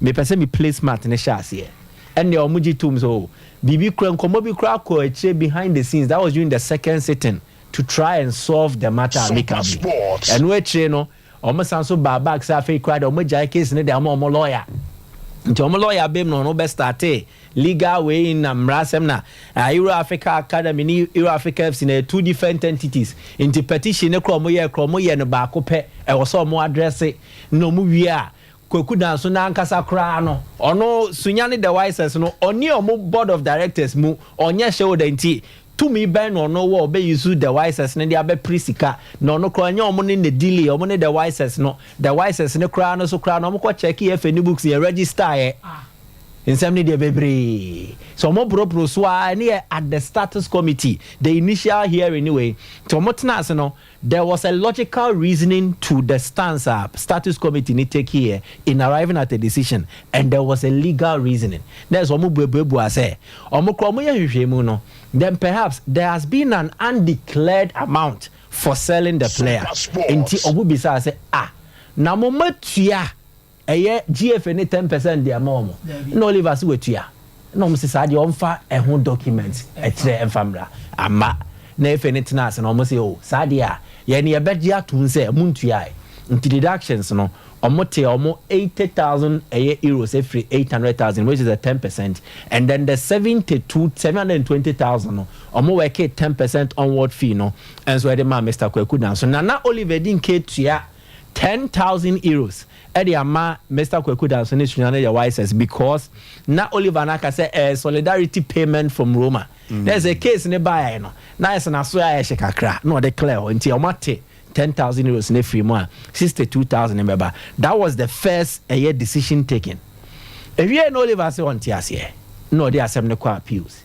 mepɛ sɛ me play smart no hyɛ aseɛ. Ɛnneɛ wɔn gye toom sɛ oh biribi koraa nkɔmmɔ bi koraa kɔɔ akyire behind the scenes, that was during the second sitting to try and solve the matter amicably. Ɛno akyire no Wɔn san so baa back sɛ afei koraa deɛ wɔn agyae case no de ama wɔn lawyer. Nti wɔn lawyer bem no ɔno bɛ startee legal wei na mmara asɛm na ah, Euro Africa Academy ne Euro Africa FC na yɛ two different entities. Nti petition no koraa wɔn yɛɛ koraa wɔn yɛ no baako pɛ ɛwɔ sɛ wɔn address na wɔn wie a Kwaku Danso no ankasa koraa no ɔno Sunyani The Wisest no ɔne wɔn board of directors mu ɔnyɛ shareholder nti Tumi bɛn na ɔno wɔ a ɔbɛ use the wisest no de abɛpere sika na ɔno koraa ɛnyɛ ɔmo ne na dealee ɔmo ne the wisest no the wisest no koraa no so koraa no ɔmo kɔ check yɛ fɛ books yɛ register yɛ nsɛm no deɛ bebree sɛ ɔmo boroboro so a ɛne yɛ at the status committee the initial hearing ne wei nti ɔmo tena ase no there was a logical reasoning to the stance a status committee ne take here in arriving at a decision and there was a legal reasoning na ɛsɛ ɔmo buebuebua sɛ ɔmo koraa ɔmo yɛ nhwehwɛmu no then perhaps there has been an undeclared amount for selling the player nti ɔmo bisaa sɛ ah na mo ma tua Ɛyɛ GFA ne 10% de ama wɔn. Ɛna Oliver se watua. Ɛna wɔn se saa deɛ ɔmfa ɛho document ɛkyerɛ ɛmfa mmra. Amma. Na FA no tenaa ase na wɔn se oh saa deɛ a yɛn yɛbɛgye atom sɛ montuae. Nti deductions no wɔn tee wɔn 80,000 ɛyɛ euros afiri 800,000 which is a 10% and then the 72 720,000 no wɔn workee 10% onward fee no nso ɛde maa Mister Kwaku Danso. Na na Oliver di nka atua €10,000 de ama Mister Kwaku Danso ne sua no yɛ wisest because na Oliver no aka sɛ ɛyɛ solidarity payment from Roma. Na ɛsɛ case no baeɛ no na ayɛ sɛ n'aso ayɛ hye kakra na ɔde clear hɔ nti wɔn ate €10,000 no afiri mu a 62,000 no bɛba. That was the first ɛyɛ decision taken. Ewiei no Oliver se ɔnte aseɛ na ɔde asɛm no kɔ appeals.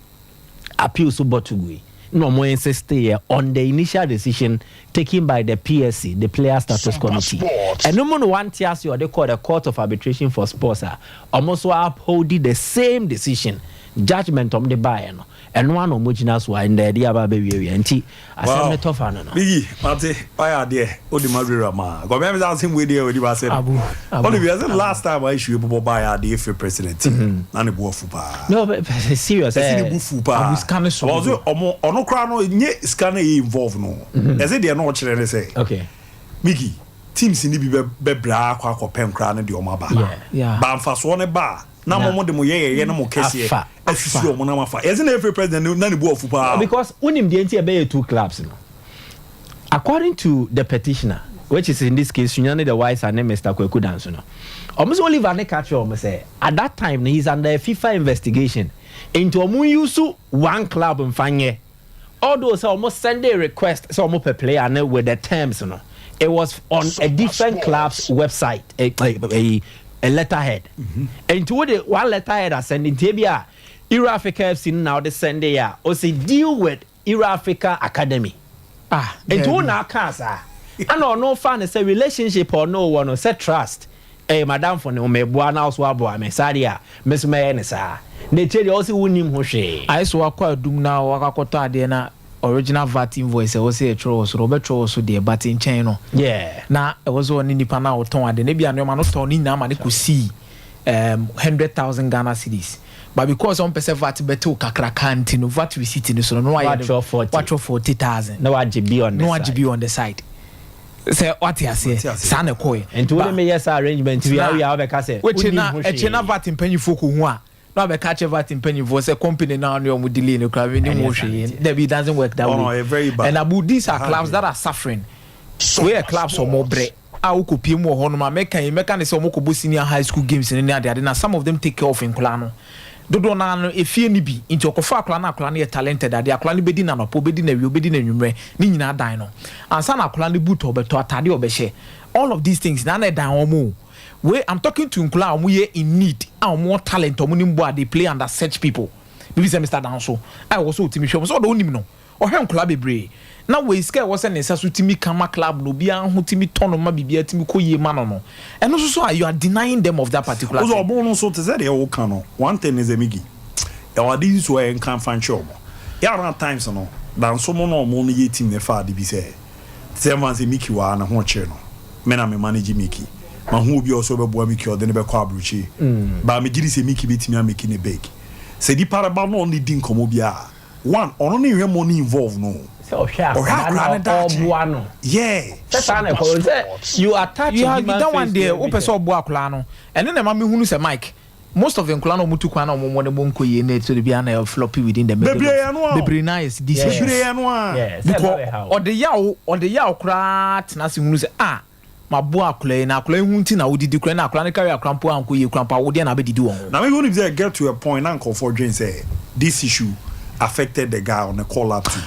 Appeal so bɔto gui na ɔmo insisteeɛ on the initial decision taken by the PSC, the Player Status Committee. Ɛno mu no wante ase ɔde kɔɔ the Court of Arbitration for Sports a ɔmo nso upholdi the same decision, judgement ɔmo de baeɛ no, ɛno ara na ɔmo gyina so a ndɛ ɛde aba abɛwiawia nti asɛm no tɔfa no no. Biggie, mate, wayɛ adeɛ, wode ma wura ma. Kɔmɛ mi sɛ asɛm wei deɛ wadi ma asɛm. Abu, abu. Ɔne bi ɛsɛ last time a issue bobɔ baa yɛ adeɛ firi president. Na ne bu afu paa. No, but, serious. Ɛsɛ ne bu fu paa. Abu sika ne so. Ɔsɛ ɔmo ɔno koraa no nye sika no ɛyɛ involve no. Ɛsɛ deɛ na ɔkyerɛ ne sɛ. Okay. Miki, teams ni bi bɛ bɛbrɛ akɔ akɔpɛ nkoraa no deɛ ɔmo aba. Yeah. Ba nfasoɔ ne ba a. Na mo mo de mo yɛyɛyɛ ne mo kɛseɛ Afa, asisi afa. ɔmo nam afa. Yɛsɛ na FA president na ne bu afu paa. Because wonim deɛ nti ɛbɛyɛ two clubs no. According to the petitioner, which is in this case Sunyani the Wise and Mr. Kweku Danso no, ɔmo sɛ Oliver ne ka kyerɛ ɔmo sɛ at that time no, he's under a FIFA investigation, nti ɔmo use one club nfa nyɛ. Although sɛ ɔmo send a request sɛ ɔmo pɛ player no with the terms no, it was on a different club's website, a letterhead. Nti wo de one letterhead asend, nti ebi a Euro Africa FC no na ɔde send a ɔsɛ deal with Euro Africa Academy. Ah. Nti wo na aka saa, ana ɔno fa ne sɛ relationship a ɔno wɔ no sɛ trust, ɛyɛ madamfo ne ɔmɛboa na ɔso aboa me saa deɛ a, me so mɛyɛ ne saa. Na ekyir deɛ, ɔsɛ wonim ho hwee. Ayɛ sɛ wakɔ adum na wakakɔtɔ adeɛ na original VAT invoice ɛwɔ sɛ yɛtwerɛ wɔ so no, wɔbɛtwerɛ wɔ so deɛ, but nkyɛn no na ɛwɔ sɛ ɔne nipa no a ɔtɔn adeɛ no, ebi a nneɛma no tɔn ne nyinaa ma ne kɔsii 100,000 Ghana cedis, but because ɔmpɛ sɛ VAT bɛtew kakraka nti no, VAT receipt no so no, na wayɛ no Watwerɛ 40. Watwerɛ 40,000. Na wagye bi on the Na wagye side. bi on the side sɛ wate aseɛ. Wate aseɛ. Saa na ɛkɔɛ. Nti wo de meyɛ saa arrangement bi a, woyɛ a wobɛka sɛ wɔkyi wonim na ho ɛkyɛ na hwee. VAT mpanyinfoɔ kɔ hu a, na wabɛka kyerɛ VAT mpanyinfoɔ sɛ company na ɔne ɔmo delay no kora ne mu Ɛnyɛ saa hwee. nti. Dabi, it doesn't work that Oh, no, way. ɛyɛ very bad. And abu, these are Aha, clubs yeah. that are suffering. Wey yɛ clubs ɔmo brɛ a wokɔ pie mu wɔ hɔnom a, mɛka yi mɛka ne sɛ ɔmo kɔ bɔ senior high school games ne ne ade ade, na some of them take care of nkɔla no dodoɔ naa no efie ni bi. Nti ɔkɔfa akɔla no, akɔla no yɛ talented ade, akɔla no bɛdi nanɔpɔ, obɛdi na awie, obɛdi na anwummerɛ ne nyinaa dan no ansa na akɔla no boot ɔbɛtɔ, atade ɔbɛhyɛ, all of these things na na ɛdan wɔn o. Wey I'm talking to nkɔla a wɔn yɛ in need, a wɔn wɔ talent, wɔn ni mbɔ a they play under such people bibi sɛ Mr Danso a ɛwɔ so otimi hwɛ wɔn sɛ ɔdɔ onim no, ɔhwɛ nkɔla bebree na wei sika ɛwɔ sɛ ne nsa so timi kama club na obiara ho timi tɔ no ma biribiara timi kɔ yie ma no, ɛno nso so a you are denying them of that particular Wosɛ thing. ɔmo no nso te sɛ deɛ woka no, one thing is, Migi, ɛwɔ ade yi so a yɛnka mfa nkyerɛ ɔmo yɛara times no, Danso mo na ɔmo no yɛ team ne fa ade bi sɛ ɛma sɛ Miki waa ne ho kyerɛ no, me na me manage Miki, ma ho obi a ɔsɛ ɔbɛboa Miki, ɔde ne bɛkɔ aburokyi ba. Megye di sɛ Miki bɛtumi ameki ne big sɛ nipa reba na ɔne di nkɔmmɔ biara one, ɔno ne nhwɛ money involve no. Sɛ ɔhwɛ Ɔhwɛ akwadaa akwadaa na ne daakye. ɔboa no. Sɛ saa na ɛkɔ sɛ you attach You a have human that one face there. to Wopɛ sɛ ɔboa akwadaa no, ɛne na ɛma mehunu sɛ Mike, most of the nkwadaa na ɔmo tu kwan na ɔmo mo ne mo nkɔ yie na ɛtɔ de bi ana floppy within the middle. Bebree yɛ no a o. Bebree na yɛ this issues. Bebree yɛ no a. Yeah, sɛ because ɛbɛyɛ ha o. Ɔde yaw koraa tena ase hunu sɛ, ah, ma boa akwadaa yi na akwadaa yi hu nti na wodidi koraa na akwadaa no carry akwadaa mpo ankɔ yie koraa mpo a, wodeɛ na abɛdidi wɔn ho. Na maybe when you get to a point na nkɔfoɔ dwen sɛ this issue affected the guy on the call up to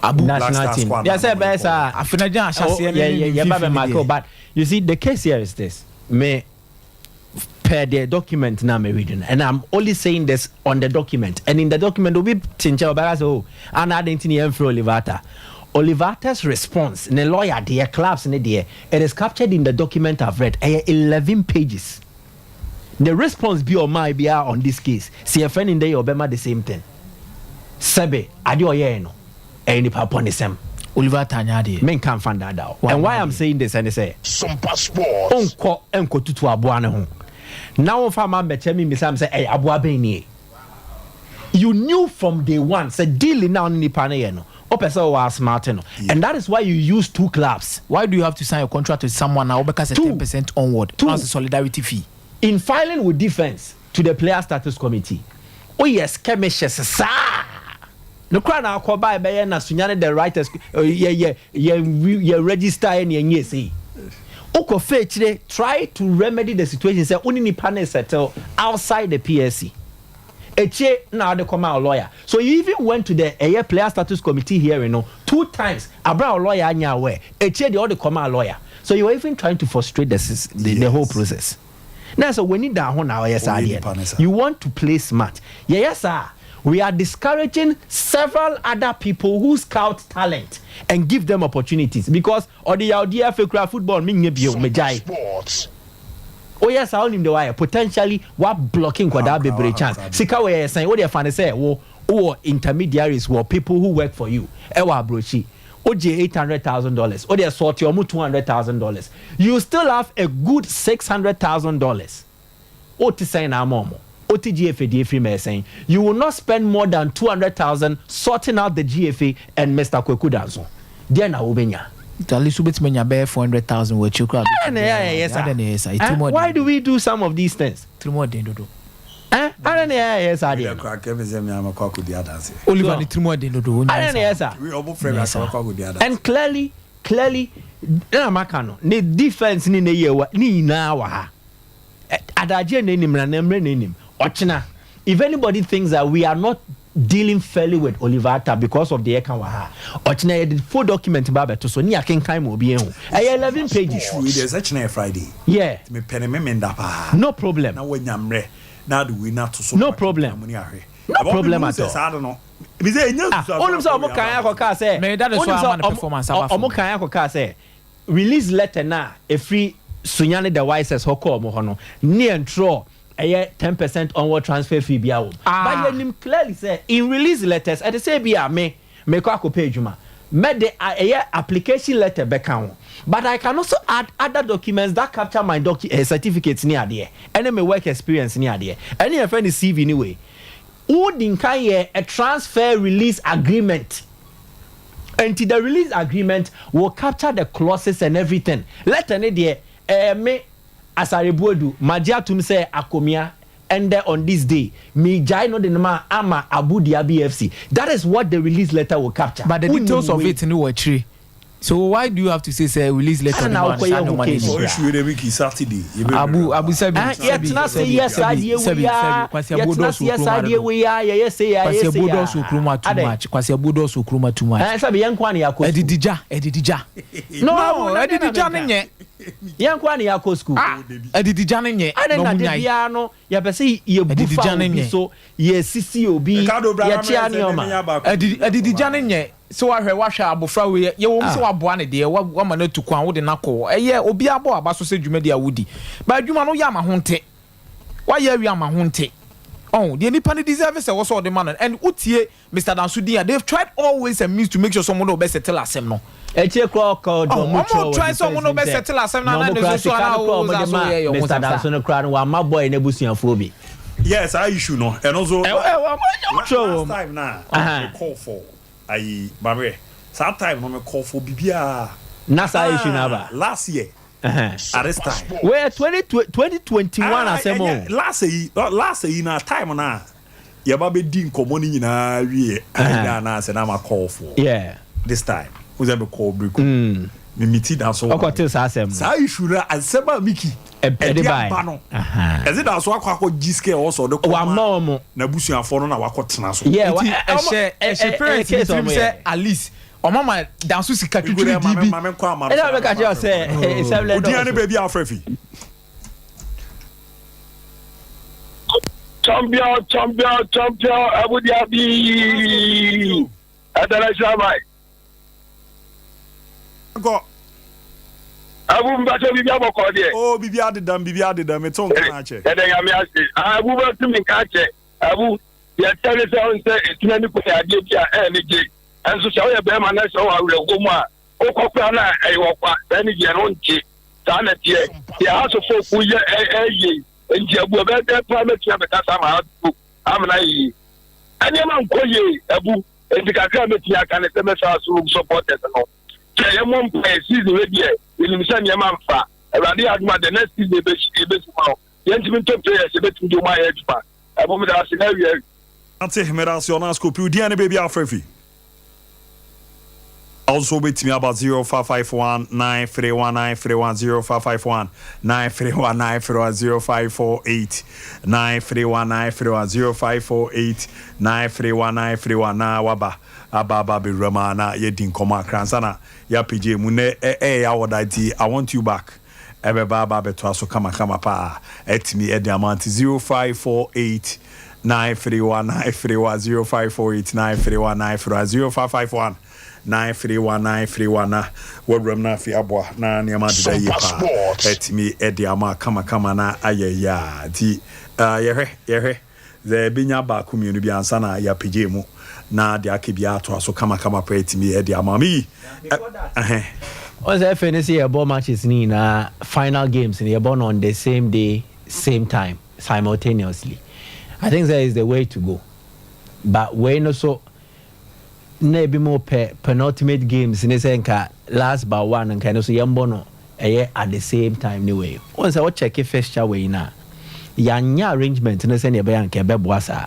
Abu Black national Star team. squad. Yeah, sɛ ɛbɛyɛ saa. Afenagye ahyɛseɛ Oh, yeah, ne ba bɛ mfimfini mark deɛ. o, but you see, the case here is this: me per the document na me reading, and I'm only saying this on the document, and in the document obi tinkyɛ ɔbɛka sɛ, oh, ana adi nti ni yɛn fɛ Oliver Atta. Oliver Atta's response ne lawyer deɛ, clubs ne deɛ, it is captured in the document I've read. Ɛyɛ 11 pages. The response bi ɔmaa biara on this case, si yɛfrɛ ne ndɛ yɛ ɔbɛma the same thing. Sɛbe adeɛ ɔyɛɛ no ɛyɛ nipa bɔ ne sɛm. Oliver Atta anya adeɛ. Menka nfa ndaadaa o. And why I'm saying this ɛne sɛ Sumpa Sports. Ɔnkɔ nkɔ tutu aboa ne ho na wɔmfa ma mbɛkyɛ mi mbisa mi sɛ ɛyɛ aboa bɛn nie. You knew from day one sɛ deal na ɔne nipa no yɛ no, ɔpɛ sɛ ɔwɔ asmart no, and that is why you use two clubs. Why do you have to sign a contract with someone na wobɛka sɛ Two. 10% onward? Two. That's a solidarity fee. In filing with defence to the Player Status Committee, oyɛ skirmishes saa no kora na akɔba ɛbɛyɛ na Sunyane the writers yɛ register yɛ ne yɛnyɛ sei wokɔ fɛ akyire try to remedy the situation sɛ wone nipa ne settle outside the PSC ekyire na ɔde kɔma a lawyer. So you even went to the ɛyɛ Player Status Committee hearing no two times abira a lawyer anya aware. Ekyire deɛ, ɔde kɔma a lawyer, so you were even trying to frustrate the whole process. Na sɛ w'ani da ho na ɔyɛ saa Ɔyɛ adeɛ nipa ne no saa. you want to play smart. Yɛyɛ saa, we are discouraging several other people who scout talent and give them opportunities, because ɔde yawdi afe kura football mi nye bio megyae. Sports. Oyɛ saa, onim de wayɛ potentially wa blocking nkwadaa bebree chance. Sika wɔ yɛ sɛn? O de fa ne sɛ wo wowɔ intermediaries, wɔ people who work for you ɛwɔ aburokyi, o gye $800,000, o de sɔɔte ɔmo $200,000, you still have a good $600,000. O ti sɛn na ama ɔmo o ti GFA deɛ efiri mɛ sɛn? You will not spend more than 200,000 sorting out the GFA and Mr Kweku Danso deɛ na wo bɛ nya. At least wobɛtumi anya bɛyɛ 400,000 wɔ akyiri koraa. Ɛna ɛyɛ yɛ saa. Adɛn na ɛyɛ saa? Eh, Ɛtirim why ɔden. do we do some of these things? Tirim ɔden dodo. Eh, adɛn na yɛyɛ saa deɛ no? Oliver ne tirim ɔden dodo. Adɛn na yɛyɛ saa? And clearly, clearly, na maka no, ne defense ne ne yɛ wa ne nyinaa wɔ ha. Adagye na enim na mmerɛ na enim. Ɔkyena, if anybody thinks that we are not dealing fairly with Oliver Atta because of the ɛka wɔ ha, ɔkyena yɛde full document ba abɛto so ne yɛakenkan ma obi ehu. Ɛyɛ 11 pages. Wei deɛ, sɛ kyena yɛ Friday. Yeah. Mepɛ ne memenda paa. No problem. Na wanya mmerɛ na ade wei no ato so. No problem. No problem at all. Saa de no bisɛ ɛnya. Ah, onim sɛ ɔmo kan akɔka sɛ Mɛ that is onim why sɛ ama no performance aba ɔmo kan akɔka sɛ release letter na efiri Sunyani The Wisest hɔ kɔɔ ɔmo hɔ no ne yɛn ɛyɛ 10% onward transfer fee bi awɔ. Ah. But yɛnim clearly sɛ in release letters, ɛte sɛ bi a me mekɔ akɔpɛ adwuma, mɛde ɛyɛ application letter bɛka ho, but I can also add other documents that capture my certificates ne adeɛ, ɛne my work experience ne adeɛ, ɛne yɛfrɛ no CV ne wei. Wodi nkan yɛ a transfer release agreement, nti the release agreement will capture the clauses and everything. Letter ne deɛ, me Asarebuodu magye atum sɛ Akomia ɛndɛ on this day megyae no de no ma ama Abu Dhabi FC. That is what the release letter will capture. But the Wonim details of wei. it ni wɔ akyire, so why do you have to say release letter? Ana no ma wokɔyɛ saa ho nneɛma no case. ni. So issue wey dey make Saturday. Abu abu sɛbi. Ah, yɛtena se yɛ saa deɛ wei a, yɛtena se yɛ saa deɛ wei a, yɛyɛ se yɛ Kwasi yɛ se Abu yɛ dɔɔso kuroma too much. Kwasi Abu dɔɔso kuroma too much. Ɛn sɛbi yɛn nko ani akɔ school. Ɛdidi gya, ɛdidi gya. No, no Abu, na ɛdidi gya ne menka. nyɛ. Yɛn nko ani akɔ school. Ah, ɛdidi gya ne nyɛ. Ade na na ɔmo de nyae. biara no yɛpɛ sɛ yɛbu Ɛdidi fa gya ne obi nyɛ. so, yɛsisi obi, yɛkyea nneɛma. Ɛdidi gya ne nyɛ sɛ wahwɛ abɔfra wei, yɛwɔ mu sɛ waboa ne deɛ wama no atu kwan, wode no akɔ. Ɛyɛ obi abɔ aba so sɛ dwumadi a wodi ba adwuma no woyɛ ama ho nte, wayɛ awie ama ho nte. Oh, deɛ nipa no deserve sɛ wɔ sɛ ɔde ma no, and wotie Mr Danso din a, they've tried all ways and means to make sure sɛ ɔmo de ɔbɛ settle asɛm no. Ɛkyɛ kura ɔkɔ Oh, dɔn mu ɔmo twerɛ. try sɛ ɔmo no bɛ settle asɛm no, ana ne so so ana wo sa so yɛ yɛ ɔmo Mr sa. Danso no kura no wama boy n'ebusuafoɔ bi. Yes, saa issue no ɛno nso. Ɛ ɛ wɔn mo twerɛ Last wɔm. time na me call for ayi maame, saa time no me call for bibiara. Na saa issue na aba. Last year at this time. Wei 2021 Ah, asɛm ɛnyɛ o. Last year na time na yɛba bɛ di nkɔmɔ no nyinaa wie ɛna anaasɛ na ma call for this time o sɛ me call break me meet da so. Ɔkɔte saa asɛm no. Saa issue na asɛm a Miki ɛde ɛde bae. aba no, ɛde da so akɔ gyi sika ɛwɔ sɛ ɔde kɔ Wama ɔmo. n'abusuafoɔ no na wakɔ tena so. Nti ɛhyɛ ɛhyɛ ɛhyɛ parents ne tirim sɛ at least ɔmo ma Danso sika twitwiri di bi. Maame nkɔ ama no. Ɛna bɛka kyerɛ sɛ sɛm Odiya ne baabi a afrɛ fi. Champion, champion, champion, Abu Dhabi international mike. Nkɔ. Abu mbàtɛ bibi abɔkɔ deɛ. O, bibi adedam, bibi adedam, eto nka na akyɛ. Yɛdɛ Nyame ase. Ah, Abu bɛtumi nka akyɛ. Abu deɛ kyɛ ne sɛ ɔn sɛ etina ne kɔ yɛ adeɛ bi a ɛyɛ ne gye, ɛnso sɛ ɔyɛ bɛrima na sɛ ɔwɔ awerɛhoɔ mu a wokɔ kora no a ɛyɛ wɔ kwa saa ne gyeɛ no wonte saa na teɛ deɛ Hearts of Oak yɛ ɛyɛ. Nti Abu, ɛbɛyɛ dɛ paa mɛtumi abɛkasa ama Hearts of Oak amena yie. Ɛnneɛma nkɔ yie, Abu, nti kakra a mɛtumi aka ne sɛ mɛsa aso supporters no sɛ yɛmmɔ mpaeɛ. Season wei deɛ, yɛnim sɛ nneɛma mfa. Awurade yɛ adoma, the next season yɛbɛsi mu no, yɛntumi ntɔ players yɛbɛtumi de ɔmu ayɛ adwuma. Ɛbɔ mi da ase na awie. Ate mmerɛ ase ɔno ascopi. Odiya ne baabi a afrɛ fi also wobɛtumi aba 0551 931931, 0551 931931, 0548 931931, 0548 931931 na waba aba bɛwura mu a na yɛdi nkɔmmɔ akra ansa na yɛapagye mu nɛ. Ɛyɛ awɔda nti I want you back ɛbɛba aba abɛtoa so kamakama paa, ɛtumi ɛde ama. Nti 0548 931931, 0548 931931, 0551 931931 na wɔwuram no afei aboa na nneɛma deda yie paa, ɛtumi ɛde ama kamakama na ayɛ yie a. Nti yɛhwɛ sɛ ɛbɛnya baako mmienu bi ansa na yɛapagye mu na deɛ aka biara atoa so kamakama paa, ɛtumi ɛde ama me. Ɔn sɛ ɛfɛ ne sɛ yɛbɔ matches ne nyinaa, final games no yɛbɔ no on the same day, same time, simultaneously. I think that is the way to go, but wei no so na ebi mo pɛ penultimate games ne sɛ nka last but one nka ɛno so yɛmbɔ no ɛyɛ at the same time ne wei. Wɔn sɛ wɔkyɛke fixture wei na Yɛanyɛ arrangement no sɛnea ɛbɛyɛ anka ɛbɛboa saa.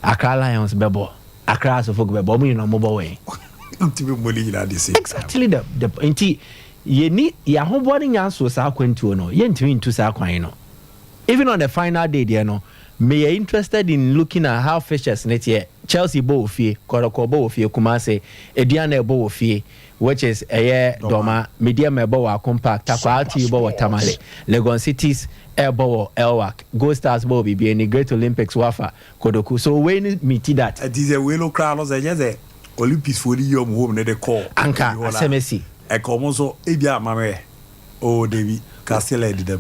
Accra Lions bɛbɔ, Accra Asofo bɛbɔ, ɔmo nyinaa ɔmo bɔ wɛn. Ntumi mmɔ ne nyinaa de same. Exactly, the nti yɛni yɛahoboa no nya nso saa akwantuo no, yɛntumi ntu saa kwan no. Even on the final day deɛ no, meyɛ interested in looking at how fixtures ne teɛ. Chelsea bɔ wɔ fie, Kɔtɔkɔ bɔ wɔ fie, Kumase, Aduana ɛbɔ wɔ fie, which is ɛyɛ Dɔma, Medeama ɛbɔ wɔ Akom Park, Tarkwa RTU bɔ wɔ Tamale, Legon Cities ɛbɔ wɔ Elwak, Gold Stars bɔ wɔ Bibiani, Great Olympics Wafa Kodoku. So wei ni meet that. Ɛti sɛ wei no koraa no, sɛ ɛnyɛ sɛ Olympics foɔ no yi ɔmo home ne de kɔɔ Anka ɛyi hɔ na asɛm asi. Ɛka ɔmo nso ebi ama mɛ o debi Castilla ɛdedam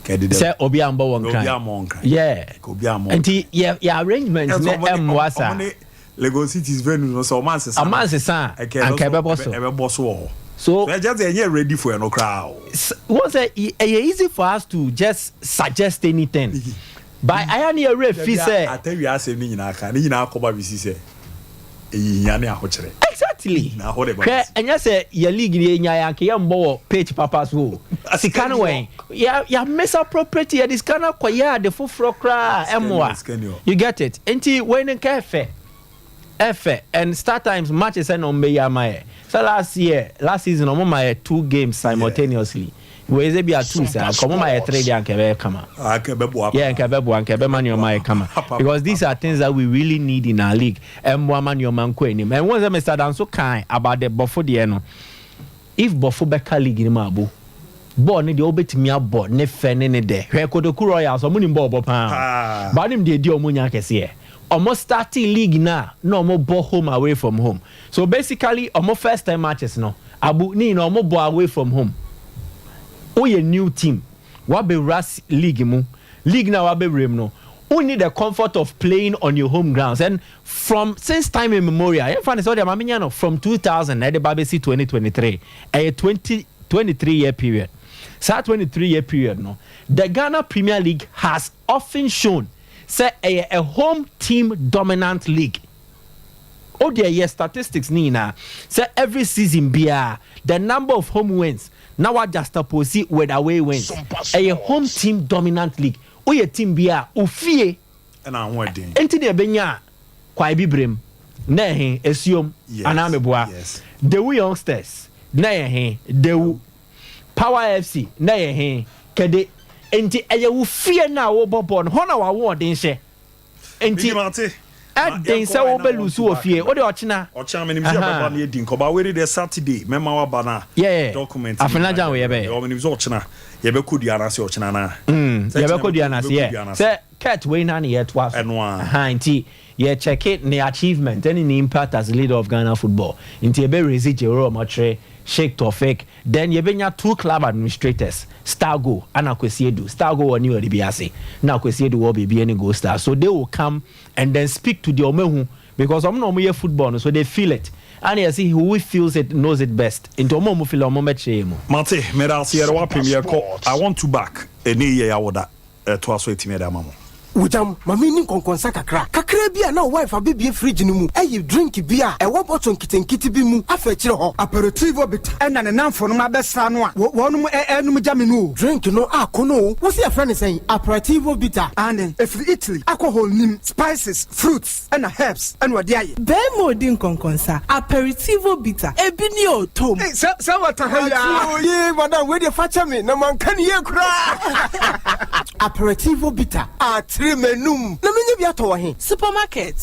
ka ɛdedam. Sɛ obi ambɔ wɔ Obi Nkran. Ambɔ Nkran. Ka obi ambɔ. Nti yɛ arrangement ne Ɛsɛ ɔmo de- ɛmmoa saa. Ɔmo ne Legon Cities venue no, sɛ ɔmo ansesa Ɔmo ansesa a, ɛka ɛno anka nso ɛbɛbɔ so. Ɛbɛbɔ so wɔ hɔ. So so ɛkyɛ sɛ ɛnyɛ ready for ɛno koraa o. Wọ́n sɛ ɛyɛ easy for us to just suggest anything, but ayɛ ni yɛ fi sɛ Atɛwi asɛm ne nyinaa ka ne nyinaa kɔba bisi sɛ ɛyɛ hia ne ahokyerɛ. Na hɔ de ba Hwɛ, bisi. Ɛnyɛ sɛ yɛ league ni yɛ nya yɛ anka yɛ mbɔ wɔ pitch papa so o, sika no wɛn yɛ misappropriate, yɛ de sika no akɔyɛ ade foforɔ koraa ɛmoa. Sika ni hɔ. You get it? Nti wei ne nka ɛfɛ ɛfɛ and Star Times matches ɛna ɔmo bɛyi ama yɛ sɛ last year, last season, ɔmo ma yɛ two games simultaneously. Wei sɛ bi a two saa nka ɔmo ma yɛ three deɛ, anka ɛbɛyɛ kama. Aka ɛbɛboa. Yeah, nka ɛbɛboa, nka ɛbɛma nneɛma ayɛ kama, because these are things that we really need in our league. Ɛmmoa ma nneɛma nkɔ anim. And wɔn sɛ Mr Danso kan about the Bɔfo deɛ no, if Bɔfo bɛka league no mu abo bɔɔl ne deɛ, wobɛtumi abɔ ne fɛ ne ne dɛ. Hwɛ Kotoku Royals, ɔmo nim bɔɔl bɔ paa. Paa. Baa nim deɛ di ɔmo nya kɛseɛ, ɔmo starting league na ɔmo bɔ home away from home. So basically ɔmo first 10 matches no abu ne nyinaa ɔmo bɔ away from home. Woyɛ new team, wabɛwura league mu, league na wabɛwura mu no, wo need the comfort of playing on your home grounds. And from since time immemorial, yɛmfa ne sɛ wode ama menya no from 2000 na ɛde ba bɛsi 2023, ɛyɛ 20 23 year period. Saa 23 year period no, the Ghana Premier League has often shown sɛ ɛyɛ a home team dominant league. O deɛ, yɛ statistics ni nyinaa sɛ every season biara, the number of home wins na wa juxtapose with away wins, ɛyɛ home team dominant league. Woyɛ team bi a ofie ɛna ahoɔden. Nti deɛ ɛbɛnya a kwae bi brem na ɛhe esuom anaa meboa? Yes. Dewu Youngsters na yɛ he Dewu, Power FC na yɛ he Kɛde. Nti ɛyɛ wo fie na wobɔ bɔɔl no hɔ na wawoɔden hyɛ nti Bigi mate. ɛden sɛ wobɛ lose wɔ fie wode ɔkyena. Ɔkyena menim sɛ yɛbɛba no yɛdi nkɔba wei deɛ, Saturday mɛma waba no a document. Afenagya wo yɛbɛyɛ. Menim sɛ ɔkyena yɛbɛkɔ dua no ase, ɔkyena no a. Sɛ yɛbɛkɔ kyena dua no ase. yɛbɛkɔ Yɛ dua no ase. sɛ Kurt wei na ne yɛtoa so. Ɛno a. Aha, nti yɛkyɛke ne achievement ɛne ne impact as leader of Ghana football. Nti yɛbɛresi Jerome Ɔkyerɛ, Sheikh Tofik, then yɛbɛnya two club administrators, Stargo ana Kwesi Edu. Stargo wɔ ne wɔde bi ase na Kwesi Edu wɔ biribi ne Gold Star, so they will come and then speak to the ɔmo ehu, because ɔmo na ɔmo yɛ football no, so they feel it, and yɛsi who feels it knows it best. Nti ɔmo a ɔmo feel it, ɔmo bɛkyerɛ yɛ mu. Mate, meda ase. Yɛrɛ wapem yɛkɔ I Want to Back ɛne yɛ yɛawoda ɛtoa so ɛtumi ɛde ama mo. Wogyam ma menni nkɔnkɔnsa kakra kakra bi a na wo wife abɛbie fridge no mu ɛyɛ drink bi a ɛwɔ bɔtɔ nketenkete bi mu afa akyirɛ hɔ. Aperitivo Bitter ɛna ne namfo nom abɛsra no a wɔnom ɛnom gya me no o. Drink no akɔ no o, wo sɛ yɛfrɛ ne sɛn? Aperitivo Bitter? Ane, ɛfiri Italy, alcohol nim, spices, fruits ɛna herbs ɛna wɔde ayɛ. Bɛrima odi nkɔnkɔnsa, Aperitivo Bitter ebi ni o tom. Ei, sɛ wɔta ha yi a. Ye madam, wei deɛ fa kyɛ me na manka ne yie koraa. Aperitivo Bitter atere m'anum na menyɛ bi atɔ wɔ he? Supermarket.